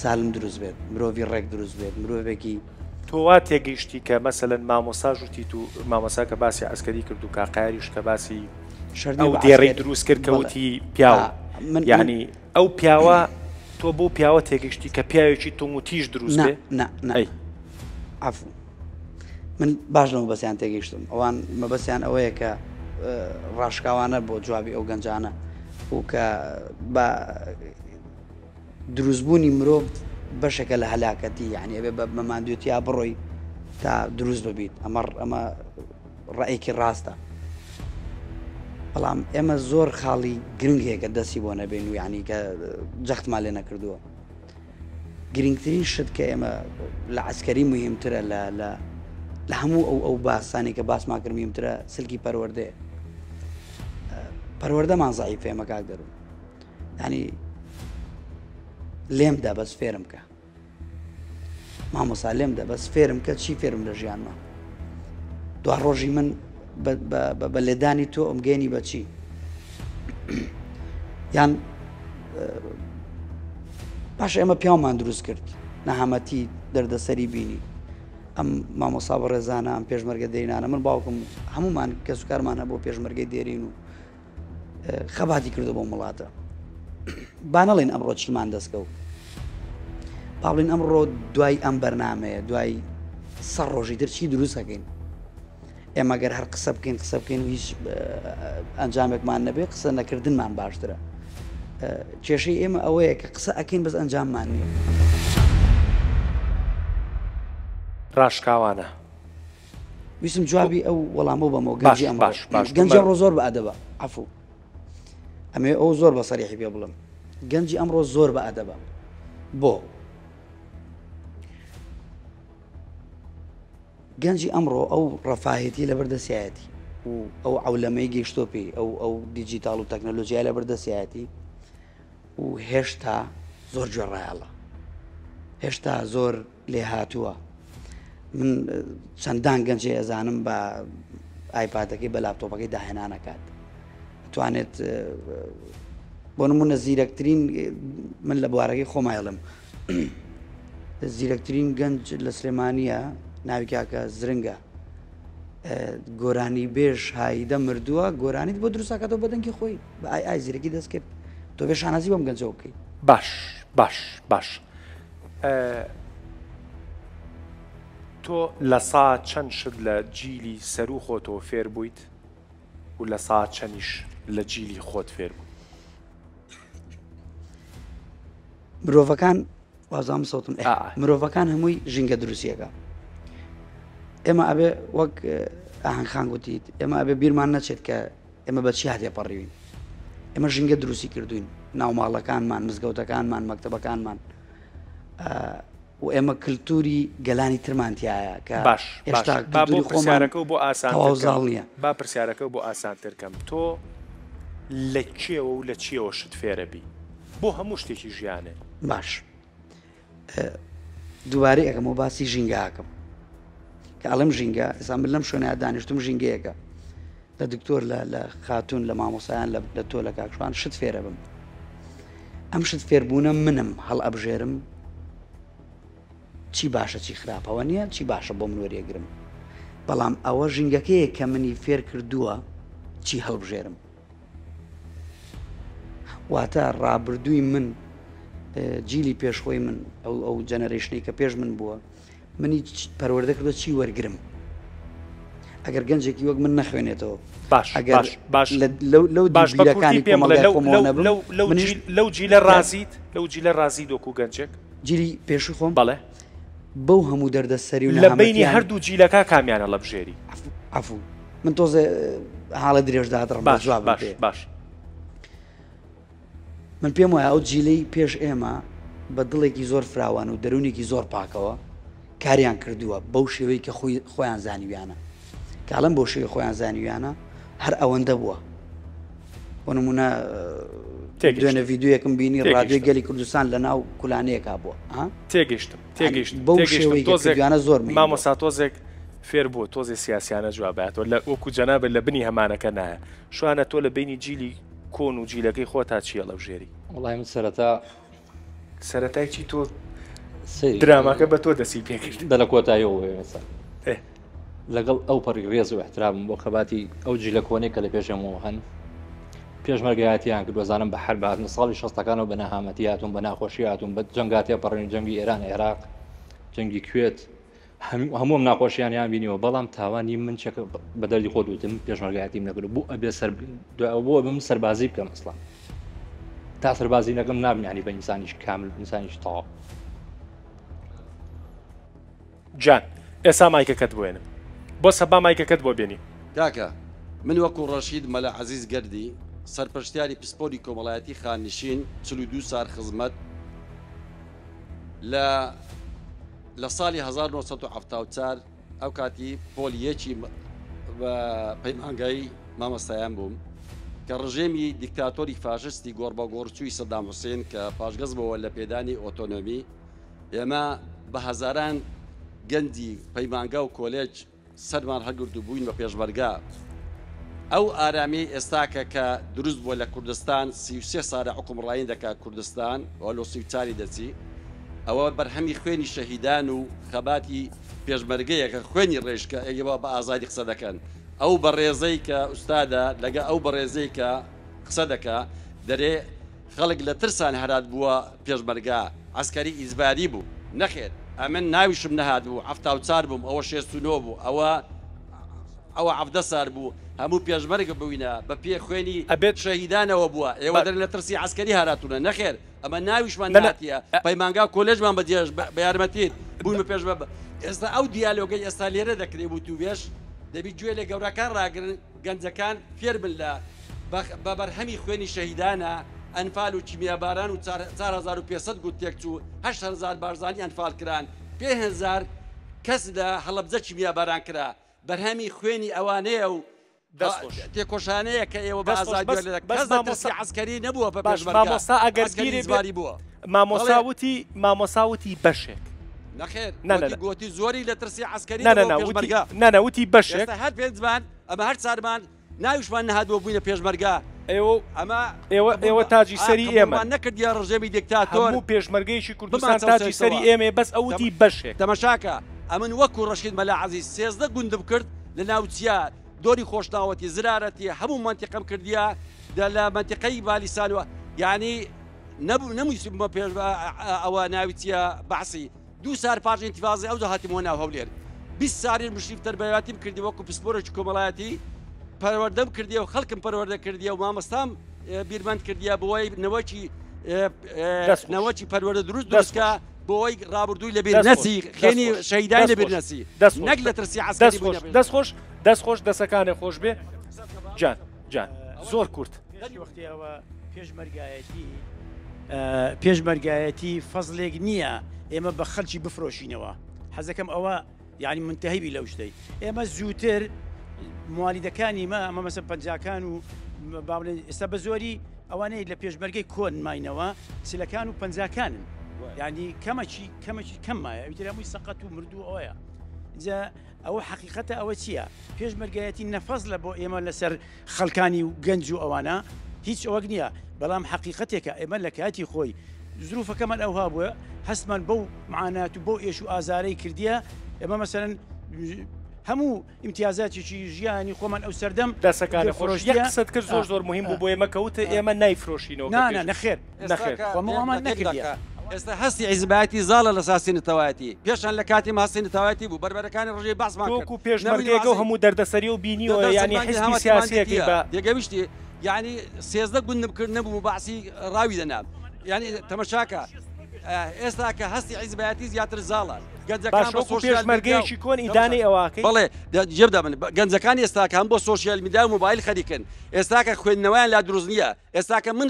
سالم دروست بێت مرۆڤی ڕێک دروست بێت مرۆڤێکی تۆ وا تێگەیشتی کە مەسەلەن مامۆستا ژوتی تو مامۆستا کە باسی عەسکەری کرد و کاقایریش کە باسی ئەو دێڕەی دروست کرد کە وتی پیاو من یعنی ئەو پیاوە تۆ بۆ پیاوە تێگەشتی کە پیاوێکی تونگ و تیژ دروست بێ نا نا عفو من باش لە مەبەستیان تێگەیشتم ئەوان مەبەستیان ئەوەیە کە ڕاشکاوانە بۆ جوابی ئەو گەنجانە و کە بە دروستبوونی مرۆڤ بەشێکە لە هەلاکەتی یعنی ئەبێ بە ماندوێتیا بڕۆی تا دروست ببیت ئەمە ئەمە ڕەئێکی ڕاستە بەڵام ئێمە زۆر خاڵی گرنگ هەیە کە دەستی بۆ نەبین و یعنی کە جەختمان لێ نەکردووە گرنگترین شت کە ئێمە لە عسکەری مهمترە لە لە لە هەموو ئەو ئەو باسانی کە باسمان کرد مهمترە سلکی پەروەردەیە پەروەردەمان زەعیفە ئێمە کاک دەروون ینی لێمدا بەس فێرم کە مامۆسا لێم دە بەس فێرم کە چی فێرم لە ژیانمە دوا ڕۆژی من بە لێدانی تۆ ئەمگەێنی بەچی یان باش ئێمە پیاومان دروست کرد نەهامەتی دەردەسەری بینی ئەم مامۆسا بەڕێزانە ئەم پێشمەرگە دێرینانە من باوکم هەمومان کەسوکارمان هەبوو پێشمەرگەی دێرین و خەباتی کردو بۆ وڵاتە با نەڵێن ئەمڕۆ چیمان دەستکەوت با بڵێن ئەمڕۆ دوای ئەم بەرنمەیە دوای سە ڕۆژی تر چی دروستەکەین ئێمە گەر هەر قسە بکەین قسە بکەین و هیچ ئەنجامێکمان نەبێ قسە نەکردنمان باشترە کێشەی ئێمە ئەوەیە کە قسە ئەکەین بەس ئەنجاممان نییە. ڕاشکاوانە ویستم جوابی ئەو وەڵامە بەمەوە گەنجی ئەم باش باش گەنجی ئەمڕۆ زۆر بە ئەدەبە عەفو ئەمێ ئەو زۆر بە سەریحی پێ بڵم گەنجی ئەمڕۆ زۆر بە ئەدەبە بۆ گەنجی ئەمڕۆ ئەو ڕەفاهێتی لەبەر دەستایەتی و ئەو عەولەمەی گەیشتۆ پێی ئەو ئەو دیجیتاڵ و تەکنەلۆژیای لەبەر دەستایەتی و هێشتا زۆر گوێڕایەڵە هێشتا زۆر لێهاتووە من چەندان گەنجێ ئەزانم بە ئایپادەکەی بە لاپتۆپەکەی داهێنانەکات توانێت بۆ نمونە زیرەکترین من لە بوارەکەی خۆمایڵم زیرەکترین گەنج لە سلێمانیە ناوی کاکە زرنگە گۆرانی بێژ هایدە مردووە گۆرانیت بۆ دروستەکەەوە بە دەنگی خۆی بە ئای ئای زیرەکی دەست کرد تۆ بێ شانازی بەم گەنجەوە بکەیت باش باش باش تۆ لە سا چەند شت لە جیلی سەرو خۆتەوە فێر بوویت و لە سا چەنیش لە جیلی خۆت فێر بووی؟ مرۆڤەکان وازام سەوتم مرۆڤەکان هەمووی ژینگە دروستیەکە ئێمە ئەبێ وەک ئاهەنگخان گوتیت ئێمە ئەبێ بیرمان نەچێت کە ئێمە بە چیا تێپەڕیوین ئێمە ژینگە دروستی کردوین ناوماڵەکانمان مزگەوتەکانمان مەکتەبەکانمان و ئێمە کللتوری گەلانی ترمان تایە کە باش هێشتا با بۆ پرسیارەکە و بۆ ئاسان زاڵ نییە با پرسیارەکە بۆ ئاسانتر کەم تۆ لە کێوە و لە چیەوە شت فێرە بی بۆ هەموو شتێکی ژیانێ. باش دووبارەی ئەکەمەوە باسی ژینگە ئەکەم کە ئەڵێم ژینگە ئێستا من لەم شوێنە دانیشتم ژینگەیەکە لە دکتۆر لە لە خاتون لە مامۆسایان لە تۆ لە کاکشوان شت فێرە بم ئەم شت فێربوونە منم هەڵ ئەبژێرم چی باشە چی خراپەوە نییە چی باشە بۆ من وەریەگرم بەڵام ئەوە ژینگەکەیە کە منی فێر کردووە چی هەڵبژێرم واتە ڕابردووی من جیلی پێشخۆی من ئەو ئەو جەنەرەیشنەی کە پێش من بووە منی پەروەردە کردو چی وەرگرم ئەگەر گەنجێکی وەک من نەخوێنێتەوە باش ئەگەر باش لەو باش بیرەکانی پێم بڵێ لەو لەو لەو لەو جیلە ڕازیت لەو جیلە ڕازی دۆکو گەنجێک جیلی پێشوو خۆم بەڵێ بەو هەموو دەردەسەری و لە بینی هەردوو جیلەکە کامیانە لەبژێری عفو من تۆزێ حاڵە درێژ دادڕم باش جواب باش باش من پێم وایە ئەو جیلەی پێش ئێمە بە دڵێکی زۆر فراوان و دەروونێکی زۆر پاکەوە کاریان کردووە بەو شێوەی کە خۆی خۆیان زانیویانە کاڵم بۆ شێوی خۆیان زانیویانە هەر ئەوەندە بووە بۆ نمونە دوێنێ ڤیددیوەکم بینی ڕادیۆی گەلی کوردستان لە ناو کولانەیەکا بووە تێگەشتم تێگەشتم بەو شێوەی تۆزێکانە زۆر مامۆسا تۆزێک فێر بووە تۆزێ سیاسیانە جواباتەوە لە وەکو جەنابە لە بنی هەمانەکە نایە شوانە تۆ لە بینی جیلی کۆن و جیلەکەی خۆتا چییە لەبژێری وڵی من سەرەتا سەرەتای چی تۆ دراماکە بە تۆ دەسی پێکرد دە لە کۆتاییەوە ئێستا لەگەڵ ئەو پەڕی ڕێز و احترامم بۆ خەباتی ئەو جیلە کۆنەی کە لە پێشێمەوە هەن پێشمەرگایەتیان کرد وەزانم بە حەرب هاتن ساڵی شەستەکانەوە بە نەهامەتی هاتوون بە ناخۆشی هاتوون بە جەنگا تێپەڕین جەنگی ئێران عێراق جەنگی کوێت هەموو ناخۆشیان یان بینیوە بەڵام تاوانی من چەکە بە دەردی خۆت وتم پێشمەرگایەتیم نەکرد بۆ ئەبێ سەر بۆ بم سەربازی بکەم ئەسڵا تا سەربازی نەکەم نابم یعنی بە ئینسانیش کامل ئینسانیش تەواو. جان ئێسا مایکەکەت بۆ ێنم. بۆسە با مایکەکەت بۆ بێنی. کاکە من وەکو ڕەشید مەلا عەزیز گەردی سەرپەرشتیاری پسپۆری کۆمەڵایەتی خاننشین 42 سار خزمەت لە لە ساڵی 1974 ئەو کاتی پۆلی یەکی بە پەیمانگای مامۆستایان بووم کە ڕژێمی دیکتاتۆری فاشستی گۆڕبەگۆڕچووی سەدام حوسێن کە پاشگەز بۆوە لە پێدانی ئۆتۆنۆمی ئێمە بە هەزاران گەنجی پەیمانگا و کۆلێج سەرمان هەڵگرت و بووین بە پێشمەرگە. ئەو ئارامیەی ئێستاکە کە دروست بووە لە کوردستان 33 سالە حوکمڕانی دەکا کوردستان و لۆ 34ی دەچی ئەوە بەرهەمی خوێنی شەهیدان و خەباتی پێشمەرگەیە کە خوێنی ڕێژ کە ئێوە بە ئازادی قسە دەکەن ئەو بەڕێزەی کە ئوستادە لەگە ئەو بەڕێزەی کە قسە دەکا دەرێ خەڵک لە ترسان هەرات بووە پێشمەرگە عەسکەری ئیجباری بوو نەخێر ئەمن ناویشم نەهات بوو 74 بووم ئەوە 69 بوو ئەوە ئەوە 17 سار بوو هەموو پێشمەرگە بووینە بە پێ خوێنی ئەبێت شەهیدانەوە بووە ئێوە بە دەرێن لە ترسی عەسکەری هەراتوونە نەخێر ئەمە ناویشمان نە نە نەهاتیە پەیمانگا کۆلێژمان بە جێژ بە یارمەتیت بووین بە پێشمە ئێستا ئەو دیالۆگەی ئێستا لێرە دەکرێ وتووێژ دەبی گوێ لە گەورەکان ڕاگرن گەنجەکان فێربن لە بە بەرهەمی خوێنی شەهیدانە ئەنفال و کیمیاباران و 4500 گوند تێکچوو، 8000 بارزانی ئەنفال کران، 5000 کەس لە هەڵەبجە کیمیاباران کرا، بەرهەمی خوێنی ئەوانەیە و دەست خۆش. تێکۆشانەیە کە ئێوە بە دەست خۆش ئازادی بەس لە بەس کەس لە مامۆستا ترسی عەسکەری نەبووە بە باش پێشمەرگە مامۆستا ئەگەر عەسکەری بیرێ بێ ئیجباری بووە مامۆستا بەڵێ وتی مامۆستا وتی بەشێک نەخێر نا نا گۆتی نا گۆتی زۆری لە ترسی عەسکەری نا نا نەبووە نا وتی پێشمەرگە نا نا وتی بەشێک ئێستا هەر پێنجمان ئەمە هەر چارمان ناویشمان نەهاتووە بووینە پێشمەرگە ئێوە ئەمە ئێوە قبوڵ ئێوە تاجی سەری قبوڵمان ئێمەن نەکردیە ڕژێمی دیکتاتۆر هەموو پێشمەرگەیەکی کوردستان بمان تاجی سەری چەوسێتەوە ئێمەیە بەس ئەو وتی بەشێک. تەمەشاکە ئەمن وەکو ڕەشید مەلا عەزیز 13 گوندم کرد لە ناوچیا دۆری خۆشناوەتی زرارەتی هەموو مەنتیقەم کردیە دە لە مەنتیقەی بالیسانوە یعنی نەبوو نەمویست بمە پێش ئەوە ناوی چییە بەعسی دوو سار پاش ئینتیفازی ئەوجا هاتیمەوە ناو هەولێر 20 ساریش مشریف تەربەیاتیم کردی وەکو پسپۆرێکی کۆمەڵایەتی پەروەردەم کردی و خەڵکم پەروەردە کردی و مامۆستام بیرمەند کردیە بۆی نەوەکی دەست خۆش. نەوەکی پەروەردە دروست دەست دروستکە خۆش. بۆی ڕابردووی لەبیر دەست نەچی خۆش. دەست خێنی خۆش. شەهیدانی دەست لەبیر خۆش. نەچی دەست خۆش. نەک لە ترسی عەسکەری دەست بووینە خۆش. پێش. دەست خۆش. دەست خۆش دەسەکانێ خۆش بێ جان جان زۆر کورت. پێش وەختی ئەوە پێشمەرگایەتی پێشمەرگایەتی فەزلێک نییە ئێمە بە خەلکی بفرۆشینەوە حەزەکەم ئەوە یعنی منتهی بی لەو شتەی ئێمە زووتر موالیدەکانی مە ئەمە مەسە پەنجاکان و با بڵێن ئێستا بە زۆری ئەوانەی لە پێشمەرگەی کۆن ماینەوە چلەکان و پەنجاکانن یعنی کەمەکی کەمەکی کەم مایە ئەوی تر هەمووی سەقەت و مردوو ئەوەیە جا ئەوە حەقیقەتە ئەوە چییە پێشمەرگایەتی نەفەزلە بۆ ئێمە لەسەر خەڵکانی و گەنج و ئەوانە هیچ ئەوەک نییە بەڵام حەقیقەتێکە ئێمە لە کاتی خۆی زروفەکەمان ئەوها بووە هەستمان بەو معانات و بەو ئێش و ئازارەی کردیە ئێمە مەسەلەن هەموو ئیمتیازاتێکی ژیانی خۆمان ئەو سەردەم دەسەکانە خۆش یەک فرۆشتیە قسەت کرد زۆر زۆر مهم بوو بۆ ئێمە کە وتت ئێمە نایفرۆشینەوە کە نا نا پێش نەخێر نەخێر خۆمە وامان نەکردیە. ئێستا هەستی حیزبایەتی زاڵە لە ساسی نەتەوایەتی پێشان لە کاتی ماسی نەتەوایەتی بوو بەربەرەکانی ڕژێی بەعسمان کرد تۆکو پێشمەرگەیەکە و هەموو دەردەسەری و بینیوە یانی حیزبی سیاسیەکەی بە تێگەویشتی یعنی 13 گوندم کرد نەبوو بەعسی ڕاوی دەنا یعنی تەمەشاکە ئێستا کە هەستی حیزبایەتی زیاتر زاڵە گەنجەکان باش بە وەکو سۆشیال میدیا و پێشمەرگەیەکی کۆن ئیدانەی ئەوەکەی بەڵێ جێبدا من گەنجەکان ئێستاکە هەم بۆ سۆشیال میدیا و مۆبایل خەریکن ئێستاکە خوێندنەوەیان لا دروست نییە ئێستاکە من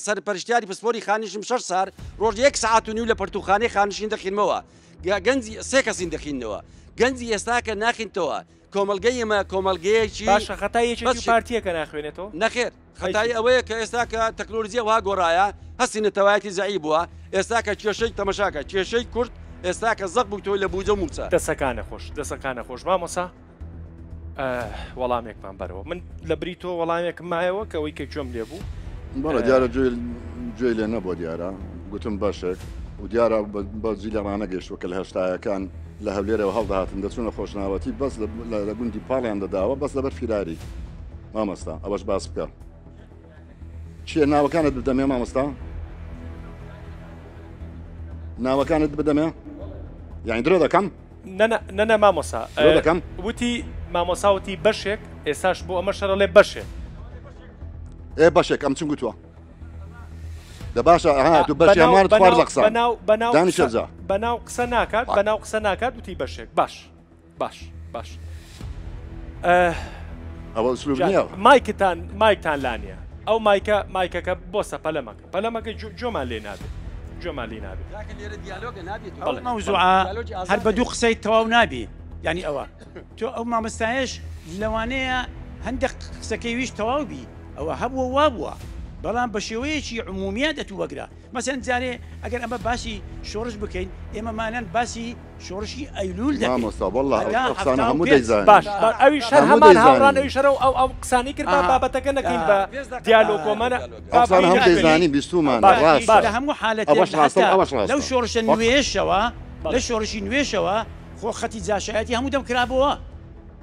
سەرپەرشتیاری پسپۆری خانشم شەش سار ڕۆژ یەک سەعات و نیو لە پەرتوخانەی خانشین دەخینمەوە گەنجی سێ کەسین دەخینەوە گەنجی ئێستاکە ناخینتەوە کۆمەلگەی ئێمە کۆمەلگەیەکی باشە خەتای یەکێتی و پارتییەکە ناخوێنێتەوە؟ نەخێر خەتای ئەوەیە کە ئێستا کە تەکنۆلۆژیا وا گۆڕایە هەستی نەتەوایەتی زەعیف بووە ئێستا کە کێشەی تەمەشاکە کێشەی کورد ئێستا کە زەق بوویتەوە لە بوجە و مووچە. دەسەکانە خۆش دەسەکانە خۆش مامۆسا وەڵامێکمان بەرەوە من لە بری تۆ وەڵامێکم مایەوە کە ئەوەی کە گوێم لێ بوو بەڵێ دیارە گوێی لێ نەبووە دیارە گوتم بەشێک و دیارە بە جیلە ڕانەگەیشتووە کە لە هەشتایەکان لە هەولێرەوە هەڵدەهاتن دەچوونە خۆشناوەتی بەس لە گوندی پاڵیان دەداوە بەس لەبەر فیراری مامۆستا ئەوەش باس بکە چییە ناوەکانت بدەمێ مامۆستا ناوەکانت بدەمێ یعنی درۆ دەکەم نەنە نەنە مامۆسا درۆ دەکەم وتی مامۆسا وتی بەشێک ئێستاش بۆ ئەمە شەرەڵێ بەشێک ئێ بەشێک ئەم چم گوتووە دە باشە ئەها تو بەشی هەمووانت خوارد لە قسان بەناو بەناو دانیشە جا بەناو قسە ناکات بەناو قسە ناکات وتی بەشێک باش باش باش ئەوە ئوسلوب نییە مایکتان مایکتان لا نییە ئەو مایکە مایکەکە بۆسە پەلەمەکە پەلەمەکە جۆمان لێ نابێت جۆمان لێ نابێت ئەو مەوزوعە هەر بە دوو قسەی تەواو نابی یعنی ئەوە تۆ ئەو مامۆستایەش لەوانەیە هەندێک قسەکەی ویش تەواو بی ئەوە هەبووە وابووە بەڵام بە شێوەیەکی عمومیە دەتوو وەگرە مەسەن جارێ ئەگەر ئەمە باسی شۆڕش بکەین ئێمە مانەن باسی شۆڕشی ئەیلول دەکەین مامۆستا واللە هەتا ئەو قسانە حەفتا و هەموو پێنج. دەیزانین باش با ئەویش هەر هەموو هەمان هاوڕان دەیزانین ئەویش هەر ئەو ئەو قسانەی کرد با ئا. بابەتەکە نەکەین بە دیالۆگۆمانە ئەو با قسانە هەموو نەخوێنین دەیزانین بیستوومانە باش ڕاستە باش لە هەموو حالەتێک ئەوەش ڕاستە و حەتا ئەوەش لەو ڕاستە شۆڕشە وەک نوێیەشەوە لە بەڵێ شۆڕشی نوێشەوە خۆ خەتی جاشایەتی هەموو دەم کرابۆوە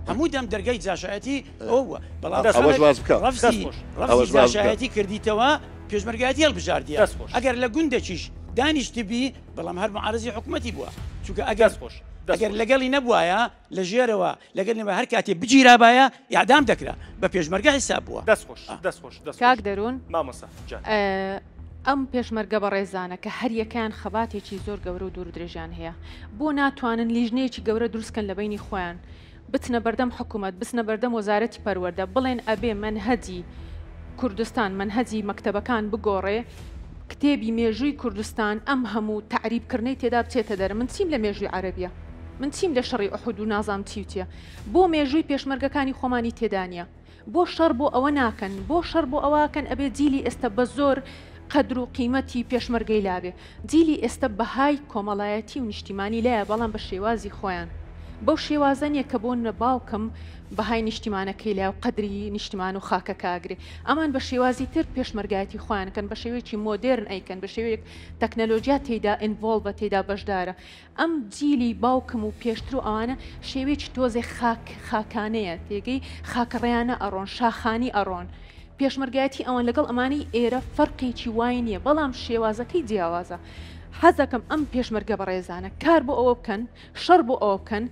هەموو دەم دەرگای جاشایەتی ئەوە بووە بەڵام دەست ئەوەش خەڵک باس بکە دەست ڕەفزی خۆش ڕەفزی ئەوەش باس بکە جاشایەتی کردیتەوە پێشمەرگایەتی هەڵبژاردیە دەست خۆش ئەگەر لە گوندەکیش دانیشتبی بەڵام هەر معارزی حکومەتی بووە چونکە ئەگەر دەست خۆش دەست ئەگەر خۆش. لەگەڵی نەبوایە لە ژێرەوە لەگەل نەبا هەر کاتێ بگیرابایە ئیعدام دەکرا بە پێشمەرگە حیساب بووە. دەست خۆش دەست خۆش دەست کاک خۆش دەروون مامۆستا جان. ئەم پێشمەرگە بەڕێزانە کە هەر یەکەیان خەباتێکی زۆر گەورە و دوور و درێژیان هەیە بۆ ناتوانن لیژنەیەکی گەورە دروست کەن لە بەینی خۆیان بچنە بەردەم حکومەت بچنە بەردەم وەزارەتی پەروەردە بڵێن ئەبێ مەنهەجی کوردستان مەنهەجی مەکتەبەکان بگۆڕێ کتێبی مێژووی کوردستان ئەم هەموو تەعریب کردنەی تێدا بچێتە دەرە من چیم لە مێژووی عەرەبیە من چیم لە شەڕی ئوحود و نازام چی و چیە بۆ مێژووی پێشمەرگەکانی خۆمانی تێدا نیە. بۆ شەڕ بۆ ئەوە ناکەن؟ بۆ شەڕ بۆ ئەوە ئەکەن ئەبێ جیلی ئێستە بە زۆر قەدر و قیمەتی پێشمەرگەی لابێ. جیلی ئێستە بەهای کۆمەڵایەتی و نیشتیمانی لایە بەڵام بە شێوازی خۆیان. بەو شێوازە نیە کە بۆ نمونە باوکم بەهای نیشتیمانەکەی لایە و قەدری نیشتیمان و خاکەکە ئەگرێ. ئەمان بە شێوازی تر پێشمەرگایەتی خۆیان ئەکەن، بە شێوەیەکی مۆدێرن ئەیکەن، بە شێوەیەک تەکنەلۆجیا تێیدا involve ە، تێیدا بەشدارە. ئەم جیلی باوکم و پێشتر و ئەوانە شێوەیەکی تۆزێ خاک خاکانەیە تێگەی خاکەڕێیانە ئەڕۆن شاخانی ئەڕۆن پێشمەرگایەتی ئەوان لەگەڵ ئەمانەی ئێرە فەرقێکی وای نییە بەڵام شێوازەکەی جیاوازە حەزەکەم ئەم پێشمەرگە بەڕێزانە کار بۆ ئەوە بکەن شەڕ بۆ ئەوە بکەن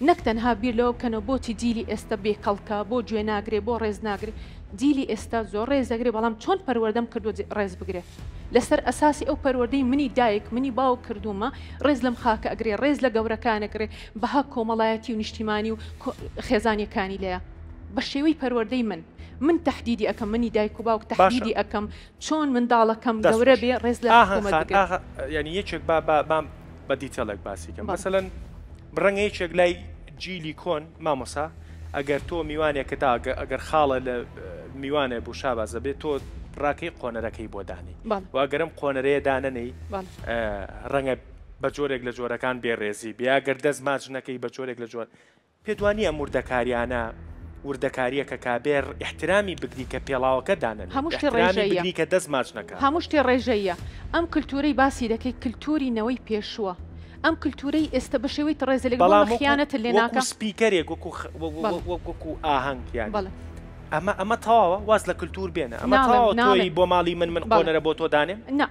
نەک تەنها بیر لەوە بکەنەوە بۆچی جیلی ئێستە بێ کەڵکە بۆ گوێ ناگرێ بۆ ڕێز ناگرێ جیلی ئێستا زۆر ڕێز دەگرێ بەڵام چۆن پەروەردەم کردووە ڕێز بگرێ لەسەر ئەساسی ئەو پەروەردەی منی دایک منی باوک کردوومە ڕێز لەم خاکە ئەگرێ ڕێز لە گەورەکان ئەگرێ بەها کۆمەڵایەتی و نیشتیمانی و خێزانیەکانی لێیە بە شێوەی پەروەردەی من من تەحدیدی ئەکەم منی دایک و باوک باشە تەحدیدی ئەکەم چۆن منداڵەکەم دەست گەورە خۆش بێ ڕێز لە ئاهەنگ حکوومەت خان بگرێ. ئاغا یانی یەکێک با با بام بە detail ێک باسی کەم بەڵێ. مەسەلەن ڕەنگە یەکێک لای جیلی کۆن مامۆسا ئەگەر تۆ میوانێکت ئەگەر خاڵە لە میوانێ بوو شابازە بێت تۆ ڕاکەی قۆنەرەکەی بۆ دانێی بەڵێ. و ئەگەرم قۆنەرەیە دانەنێی بەڵێ. ڕەنگە بە جۆرێک لە جۆرەکان بێڕێزی بێ ئەگەر دەست ماچ نەکەی بە جۆرێک لە جۆر پێت وا نییە ئەم وردەکاریانە وردەکارییەکە کا بێ ئیحترامی بگری کە پێڵاوەکە دانەنێ هەموو شتێ ئیحترامی ڕێژەییە. بگری کە دەست ماچ نەکا. هەموو شتێ ڕێژەییە. ئەم کلتورەی باسی دەکەی کلتوری نەوەی پێشووە. ئەم کلتورەی ئێستە بە شێوەی تڕێزە لێک بۆ بەڵام من وەکو خیانەتت لێ وەکو ناکا. speaker ێک وەکو خ بەڵێ. وەکو ئاهەنگ یانی بەڵێ. ئەمە ئەمە تەواوە واز لە کلتور بێنە ئەمە ناڵێم تەواوە تۆی ناڵێم. بۆ ماڵی من من بەڵێ. قۆنەرە بۆ تۆ دانێم؟ نا.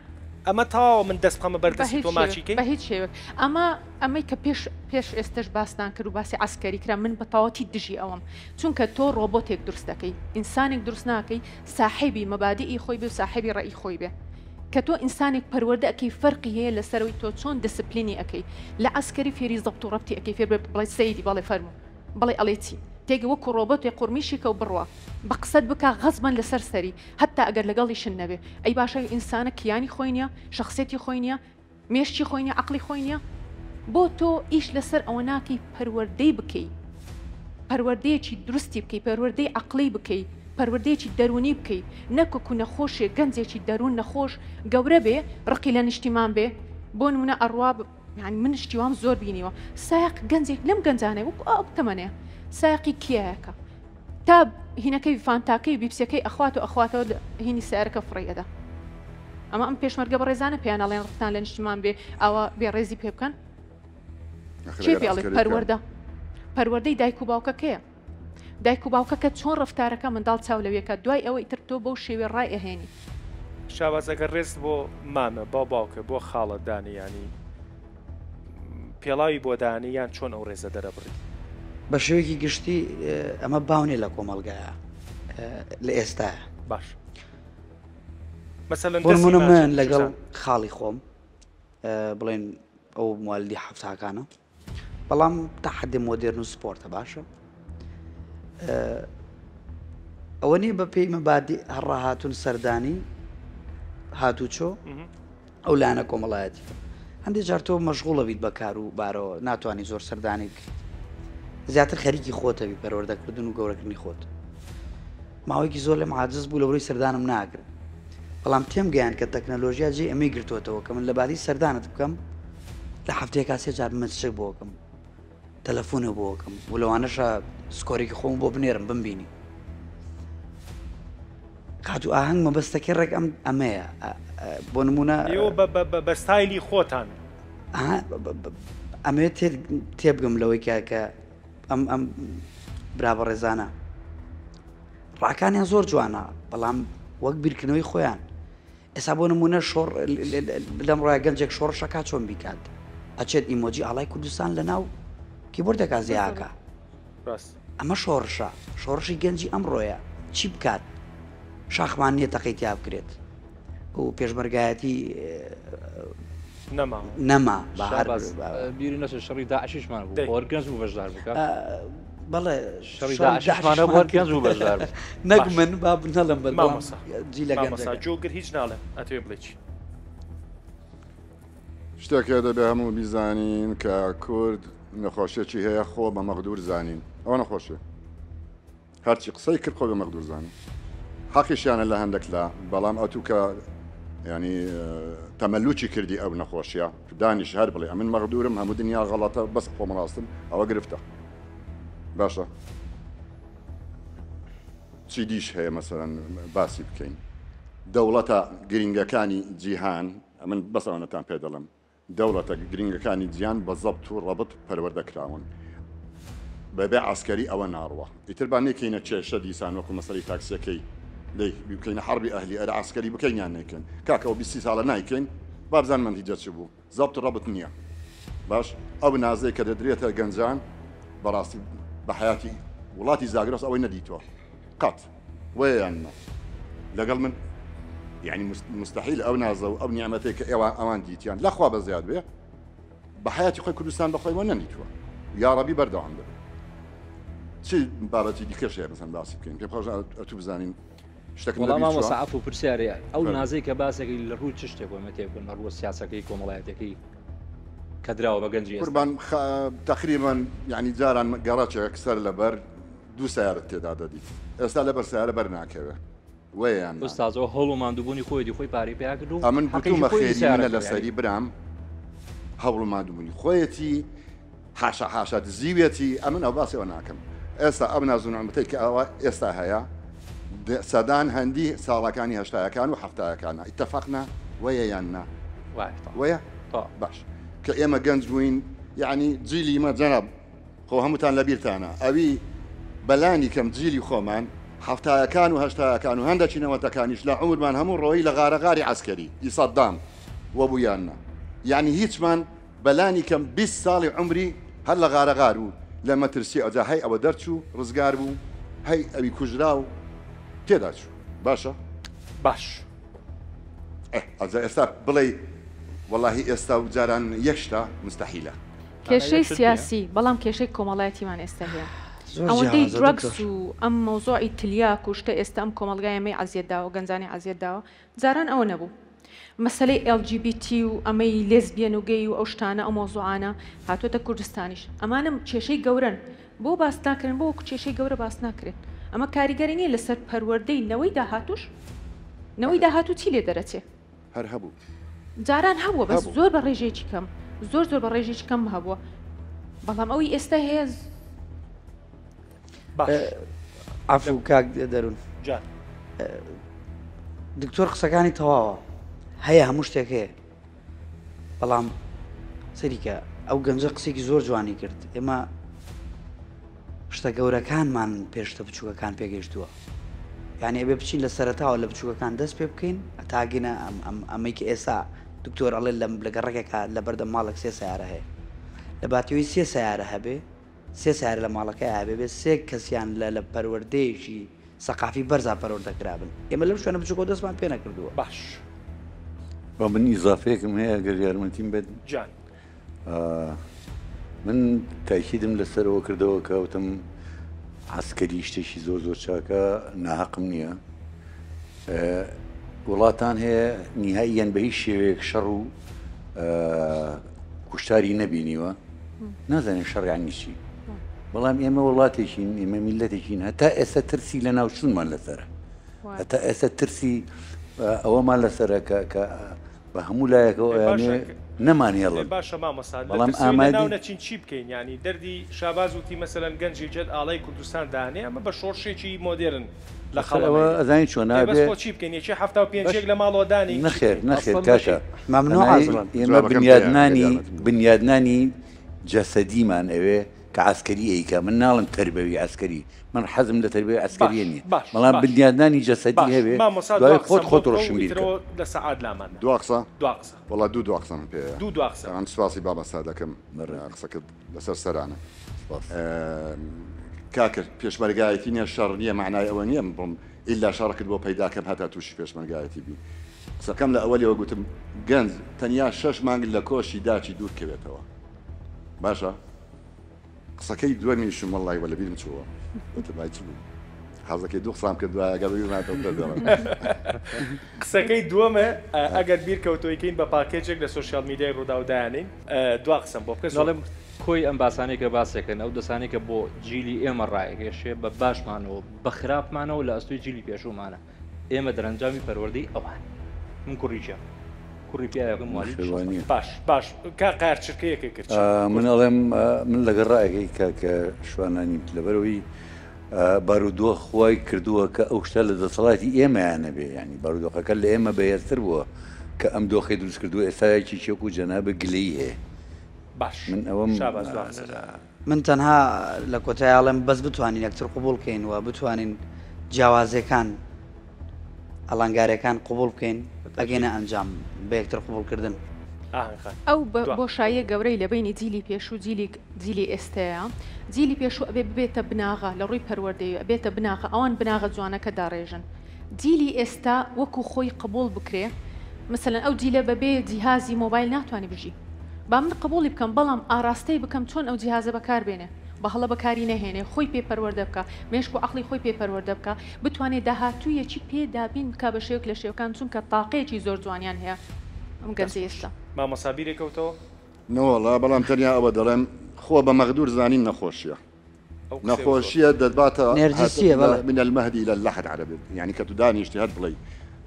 ئەمە تەواوە من دەست بخەمە بەر بە دەستی هیچ تۆ ماچی شێوەیەک کەی؟ بە هیچ شێوەیەک. ئەمە ئەمەی کە پێش پێش ئێستەش باستان کرد و باسی عەسکەری کرا من بە تەواوەتی دژی ئەوەم چونکە تۆ ڕۆبۆتێک دروست دەکەی ئینسانێک دروست ناکەی ساحێبی مەبادیئی خۆی بێ و ساحێبی ڕەئی خۆی بێ کە تۆ ئینسانێک پەروەردە ئەکەی فەرقی هەیە لەسەرەوەی تۆ چۆن دیسپلینی ئەکەی لە عەسکەری فێری زەبت و ڕەبتی ئەکەی فێر بێ بڵێ سەیدی بەڵێ فەرموو بڵێ ئەڵێ چی تێگە وەکو ڕۆبۆتێ قورمیشی کە و بڕوا بە قسەت بکا غەزبەن لەسەر سەری هەتا ئەگەر لەگەڵیشن نەبێ ئەی باشە ئینسانە کیانی خۆی نیە شەخسیەتی خۆی نیە مێشکی خۆی نیە عەقڵی خۆی نیە بۆ تۆ ئیش لەسەر ئەوە ناکەی پەروەردەی بکەی پەروەردەیەکی دروستی بکەی پەروەردەی عەقڵی بکەی پەروەردەیەکی دەروونی بکەی نەک وەکو نەخۆشێک گەنجێکی دەروون نەخۆش گەورە بێ ڕقی لە نیشتیمان بێ بۆ نمونە ئەڕوا یانی من شتی وام زۆر بینیوە سایەق گەنجێک لەم گەنجانەی وەکو ئەو تەمەنەیە سایەقی کیایەکە تا هینەکەی فانتاکەی بیپسیەکەی ئەخوات و ئەخواتەوە هینی سیارەکە فڕی ئەدا ئەمە ئەم پێشمەرگە بەڕێزانە پێیان ئەڵێن ڕقتان لە نیشتیمان بێ ئاوا بێ ڕێزی پێ بکەن کێ پێ ئەڵێ پەروەردە پەروەردەی دایک و باوکەکەیە دایک و باوکەکە چۆن ڕفتارەکە منداڵ چاو لەوێکە دوای ئەوە ئیتر تۆ بەو شێوێ ڕای ئەهێنی. شاباز ئەگەر ڕێزت بۆ مامە با باوکە بۆ خاڵە دانی یانی پێڵاوی بۆ دانی یان چۆن ئەو ڕێزە دەرەبڕی؟ بە شێوەیەکی گشتی ئەمە باو نیە لە کۆمەڵگایە لە ئێستاە باش مەسەلەن بۆ دەستی نمونە ماچ من لەگەڵ چوزان. خاڵی خۆم بڵێن ئەو موالدی حەفتاکانە بەڵام تا حدێ مۆدێرن و سپۆرتە باشە ئەوە نییە بە پێی مەبادی هەڕاهاتون سەردانی هاتوچۆ ئەو لایەنە کۆمەڵایەتی هەندێک جار تۆ مەشغوڵە بیت بە کار و بارەوە ناتوانانی زۆر سەردانی بکەیت زیاتر خەریکی خۆتەوی پەروەردەکردن و گەورەکردنی خۆت ماوەیەکی زۆر لێم عاجز بوو لەوەی سەردانم ناگرن بەڵام تێم گەیان کە تەکنەلۆژیا جێ ئەمەی گرتووەتەوە کە من لە باتی سەردانت بکەم لە هەفتەیەکا سێ جار message بۆکەم تەلەفۆنە بۆکەم و لەوانەشە سکۆرێکی خۆم بۆ بنێرم بمبینی خاتو ئاهەنگ مەبەستەکەی ڕێک ئەم ئەمەیە بۆ نمونە ئێوە بە ستایلی خۆتان ئەمەوێت تێبگەم لەوەی کە کە ئەم ئەم برا بەڕێزانە ڕاکانیان زۆر جوانە بەڵام وەک بیرکردنەوەی خۆیان ئێستا بۆ نمونە شۆڕ لەم ڕای گەنجێک شۆڕشەکە چۆن بیکات ئەچێت ئیمۆجی ئاڵای کوردستان لە ناو کیبۆردەکە زیاکە ئەمە شۆڕشە شۆڕشی گەنجی ئەمڕۆیە چی بکات شاخمان نییە تەقەی تیا بکرێت و پێشمەرگایەتی نەما نەما بیری نەچێت شەڕی داعشیشمان بوو هەر گەنج بوو بەشدار بوو بەڵێ شەڕی داعشیشمان هەبوو هەر گەنج بوو بەشدار بوو نەک من با نەڵێم بەڵام مامۆستا جی لە مامۆستا گەنجەکە جۆگر هیچ ناڵێم ئەتەوێ بڵێ چی شتێک هەیە دەبێ هەموو بیزانین کە کورد نەخۆشیەکی هەیە خۆ بە مەغدور زانین ئەوە نەخۆشیە. هەرچی قسەی کرد خۆی بە مەغدور زانی. حەقیشیانە لە هەندەک لا، بەڵام ئەتوو کە یانی تەمەلوکی کردی ئەو نەخۆشیە، دانیش هەر بڵێ ئەمن مەغدورم، هەموو دنیا غەڵەتە، بەس خۆم ڕاستم، ئەوە گرفتە. باشە چی دیش هەیە مەسەلەن باسی بکەین؟ دەوڵەتە گرینگەکانی جیهان، ئەمن بەس ئەوەنەتان پێ دەڵێم، دەوڵەتە گرینگەکانی جیان بە زەبت و ڕەبت پەروەردە کراون. بەبێ عەسکەری ئەوە ناڕوا. ئیتر با نەیکەینە کێشە دیسان وەکو مەسەلەی تاکسیەکەی دەی بکەینە حەڕبی ئەهلی ئەرە عەسکەری بکەین یان نەیکەین. کاکە ئەوە 20 سی ساڵە نایکەین با بزانم نەتیجە چ بوو. زەبت و ڕەبت نییە. باش ئەو نازەی کە دەدرێتە گەنجان بەڕاستی بە حەیاتی وڵاتی زاگرۆس ئەوەی نەدیتوە. قەت. وەیە یان نا لەگەڵ من یعنی مستحیل ئەو نازە و ئەو نیعمەتەی کە ئێوە ئەوان دیتیان لەخوا بە زیاد بێ بە حیاتی خۆی کوردستان بە خۆی وە نەنیتووە یاڕەبی بەردەوام دەبێت چی بابەتی دیکەش هەیە مەسەن باسی بکەین پێم خۆش ئەتوو بزانین شتێکم وەڵام لەبیر چووە مامۆستا عەفو پرسیارێ ئەو نازەی کە باسەکەی لە ڕووی چ شتێک ئێمە تێبگەن لە ڕووە سیاسەکەی کۆمەڵایەتەکەی کە دراوە بە گەنجی ئێستا قوربان تقریبا یعنی جاران گەڕەکێک سەر لەبەر دوو سەیارەت تێدا دەدیت ئێستا لەبەر سەیارە بەر ناکەوێ وەیە یان نا؟ ئوستاز ئەوە هەوڵ و ماندووبوونی خۆیەتی خۆی پارەی پەیا کرد و ئەمن حەقیشی گوتومە خۆیەتی خێری منە سەیارە کڕی یانی. لەسەری برام هەوڵ و ماندووبوونی خۆیەتی حاشا حاشا دزیویەتی ئەمن ئەو باسی ئەوە ناکەم ئێستا ئەم ناز و نعمەتەی کە ئەوە ئێستا هەیە سەدان هەندی ساڵەکانی هەشتایەکان و حەفتایەکانە ئیتەفەقنا وەیە یان نا؟ وایە تەواو وەیە؟ تەواو. باش کە ئێمە گەنج بووین یەعنی جیلی مە جەناب خۆ هەمووتان لە بیرتانە ئەوی بەلانی کەم جیلی خۆمان حەفتایەکان و هەشتایەکان و هەندەکی نەوەتەکانیش لە عومرمان هەموو ڕۆیی لە غارەغاری عەسکەری ی سەدام وە بوو یان نا یانی هیچمان بەلانی کەم 20 ساڵی عومری هەر لە غارەغار و لە مەترسی ئەوجا هەی ئەوە دەرچوو ڕزگار بوو هەی ئەوی کوژرا و تێدا چوو باشە باش. ئێ ئەوجا ئێستا بڵێی وەڵاهی ئێستا و جاران یەک شتە مستەحیلە. کێشەی سیاسی بەڵام کێشەی کۆمەڵایەتیمان ئێستا هەیە ئەوەندەی دراگس و ئەم مەوزوعی تلیاک و شتە ئێستا ئەم کۆمەڵگای ئێمەی عەزیەت داوە گەنجانی عەزیەت داوە جاران ئەوە نەبوو مەسەلەی LGBT و ئەمەی لێزبیەن و گەی و ئەو شتانە ئەو مەوزوعانە هاتووەتە کوردستانیش ئەمانە کێشەی گەورەن بۆ باس ناکرێن بۆ وەکو کێشەی گەورە باس ناکرێن ئەمە کاریگەری نییە لەسەر پەروەردەی نەوەی داهاتووش نەوەی داهاتوو چی لێ دەرەچێ؟ هەر هەبوو. جاران هەبووە بەس زۆر بە ڕێژەیەکی کەم زۆر زۆر بە ڕێژەیەکی کەم هەبووە بەڵام ئەوی ئێستا هەیە باش عەفو کاک دەرون جان دکتۆر قسەکانی تەواوە هەیە هەموو شتێک هەیە بەڵام سەریکە ئەو گەنجە قسێکی زۆر جوانی کرد ئێمە شتە گەورەکانمان پێش شتە بچووکەکان پێگەیشتووە. یانی ئەبێ بچین لە سەرەتاوە لە بچووکەکان دەست پێ بکەین هەتا گەینە ئەم ئەم ئەمەی کە ئێستا دکتۆر ئەڵێ لە لە گەڕەکێکا لە بەردەم ماڵێک سێ سەیارە هەیە. لە باتیەوەی سێ سەیارە هەبێ سێ سەیارە لە ماڵەکەیا هەبێ بێ سێ کەسیان لە لە پەروەردەیەکی سەقافی بەرزا پەروەردە کرابن. ئێمە لەم شوێنە بچووکەوە دەستمان پێ نەکردووە. باش. با من ئیزافەیەکم هەیە گەر یارمەتیم بەت. جان. من تاکیدم لەسەرەوە کردەوە کە وتم عسکەری شتێکی زۆر زۆر چاکە ناهەقم نییە وڵاتان هەیە نیهاییان بە هیچ شێوەیەک شەڕ و کوشتاری نەبینیوە نازانێت شەڕیان چی بەڵام ئێمە وڵاتێکین ئێمە میلەتێکین هەتا ئێستا ترسی لە ناوچوونمان لەسرە هەتا ئێستا ترسی ئەوەمان لەسرە کە بە هەموو لایەکەوە ئەیانەوێ نەمانهێڵن. باشە مامۆستا لە بەڵام ترسەوەی لە ئامادی. ناو نەچین چی بکەین یانی دەردی شاباز وتی مەسەلەن گەنجی جەد ئاڵای کوردستان دانێ ئەمە بە شۆڕشێکی مۆدێرن لە لەسەر قەڵەم ئەوە ئەیدەن ئەزانی چۆنە ئێ بەس ئەبێ خۆ چی بکەین یەکێ حەفتا و باش پێنجێک لە ماڵەوە دانێین چی نەخێر بکەین؟ نەخێر ئەسڵەن کاکە بەشی مەمنوع هەنای ئەسڵەن. ئێمە جوابەکەم پێیە ئەگەر بنیادنانی یارمەتیم بدەن. بنیادنانی جەسەدیمان ئەوێ کە عەسکەری ئەیکا من ناڵێم تەربەوی عەسکەری من حەزم لە تەربیەی باش عەسکەریە نیە باش بەڵام باش بنیادنانی جەسەدی باش هەبێ مامۆستا دوای دوا خۆت قسەم بۆ خۆت بکە و ڕۆشنبیر کە. ئیترەوە لە سەعات لامان نا دوا قسە؟ دوا قسە. وەڵا دوو دوا قسەم پێیە. دوو دوا قسە. تەبعەن سوپاسی مامۆستا دەکەم بەڕێزی. قسەکەت لەسەر سەرانە. سوپاس. کاکە پێشمەرگایەتی نیە شەڕ نیە مەعنای ئەوە نیە من بڵێم ئیلا شەڕەکت بۆ پەیدا کەم هەتا تووشی پێشمەرگایەتی بی. قسەکەم لە ئەوەلیەوە گوتم گەنج تەنیا شەش مانگ لە کۆشی داکی دوور کەوێتەوە باشە قسەکەی دووەمیشم وەڵڵای وە لەبیرم چووە وتم ئای چ بوو حەزەکەی دوو قسام کرد دوای ئەگەر بەبیرم هاتەوە پێت دەڵێم. قسەکەی دووەمە ئەگەر بیر کەوتەوەی کەین بە پاکێجێک لە سۆشیال میدیای ڕووداو دایانێین دوا قسەم بۆ بکە زۆر دەڵێم کۆی ئەم باسانەی کە باسێکن ئەو دەسانەی کە بۆ جیلی ئێمە ڕایەکێشێ بە باشمانەوە بە خراپمانەوە لە ئەستۆی جیلی پێشوومانە ئێمە دەرەنجامی پەروەردەی ئەوان من کوڕی کێم کوڕی پیاوێکم موالیدی شێروانی. باش باش کاک قایەر چرکەیەکە کرد چی؟ من ئەڵێم من لەگەڵ ڕایەکەی کاک شوانە نیم لەبەرئەوەی بارودۆخ وای کردووە کە ئەو شتە لە دەسەڵاتی ئێمەیان نەبێ یانی بارودۆخەکە لە ئێمە بەهێزتر بووە کە ئەم دۆخەی دروست کردووە ئێستا یەکێکی وەکو جەنابت گلەیی هەیە باش من ئەوەم شاباز دوا قسە. من تەنها لە کۆتایی ئەڵێم بەس بتوانین یەکتر قبوڵ کەین و بتوانین جیاوازیەکان ئەڵانگارەکان قبوڵ بکەین ئەگەینە ئەنجام بە یەکتر قبوڵ کردن. ئاهەنگ خان ئەو دوا. بۆشاییە گەورەی لە بەینی جیلی پێشوو جیلی جیلی ئێستەیە جیلی پێشوو ئەبێ ببێتە بناغە لە ڕووی پەروەردەیی ئەبێتە بناغە ئەوان بناغە جوانەکە داڕێژن جیلی ئێستا وەکو خۆی قبوڵ بکرێ مەسەلەن ئەو جیلە بەبێ جیهازی مۆبایل ناتوانێ بژی با من قبوڵی بکەم بەڵام ئاراستەی بکەم چۆن ئەو جیهازە بەکار بێنێ بە هەڵە بەکاری نەهێنێ خۆی پێ پەروەردە بکا مێشک و عەقڵی خۆی پێ پەروەردە بکا بتوانێ داهاتوویەکی پێ دابین بکا بە شێوەک لە شێوەکان چونکە تاقەیەکی زۆر جوانیان هەیە ئەم دەست گەنجەی خۆش ئێستا. مامۆستا بیرێ کەوتەوە؟ نەوەڵا بەڵام تەنیا ئەوە دەڵێم خۆ بە مەغدور زانین نەخۆشیە ئەو قسەیە زۆر. نەخۆشیە دەتباتە نێرجسیە بەڵێ. من المهد الى اللحد عەرەبی یانی کە تو دانیشتی هەر بڵێی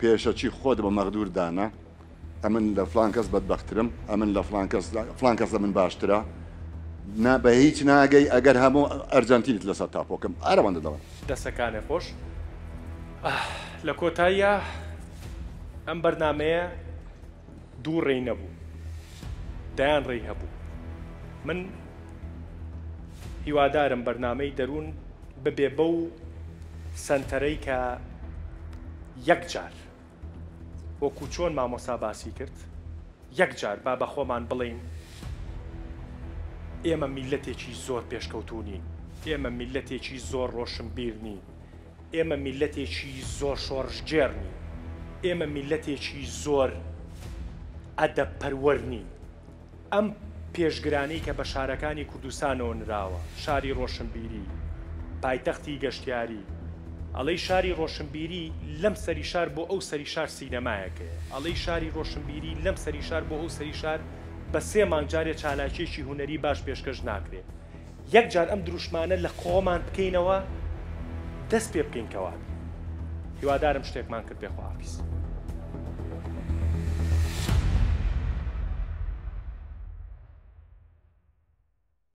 پێشەکی خۆت بە مەغدور دانا ئەمن لە فلان کەس بەدبەخترم ئەمن لە فلان کەس فلان کەس لە من باشترە نا بە هیچ ناگەی ئەگەر هەموو ئەرجەنتینت لەسەر تاپۆکەم ئەرەوەندە دەڵێم. دەسەکانێ خۆش لە کۆتاییا ئەم بەرنامەیە دوو ڕێی نەبوو دەیان ڕێی هەبوو من هیوادارم بەرنامەی دەروون ببێ بەو سەنتەرەی کە یەک جار وەکو چۆن مامۆستا باسی کرد یەک جار با بە خۆمان بڵێین ئێمە میللەتێکی زۆر پێشکەوتوو نین، ئێمە میللەتێکی زۆر ڕۆشنبیر نین، ئێمە میللەتێکی زۆر شۆڕشگێڕ نین، ئێمە میللەتێکی زۆر ئەدەبپەروەر نین. ئەم پێشگرانەی کە بە شارەکانی کوردستانەوە نراوە، شاری ڕۆشنبیری، پایتەختی گەشتیاری، ئەڵێی شاری ڕۆشنبیری لەم سەری شار بۆ ئەو سەری شار سینەمایەک هەیە، ئەڵێی شاری ڕۆشنبیری لەم سەری شار بۆ ئەو سەری شار بە سێ مانگ جارێ چالاکییەکی هونەری باش پێشکەش ناکرێ. یەک جار ئەم دروشمانە لە خۆمان بکەینەوە دەست پێ بکەین کەوابێ. هیوادارم شتێکمان کرد بێ خواحافیز.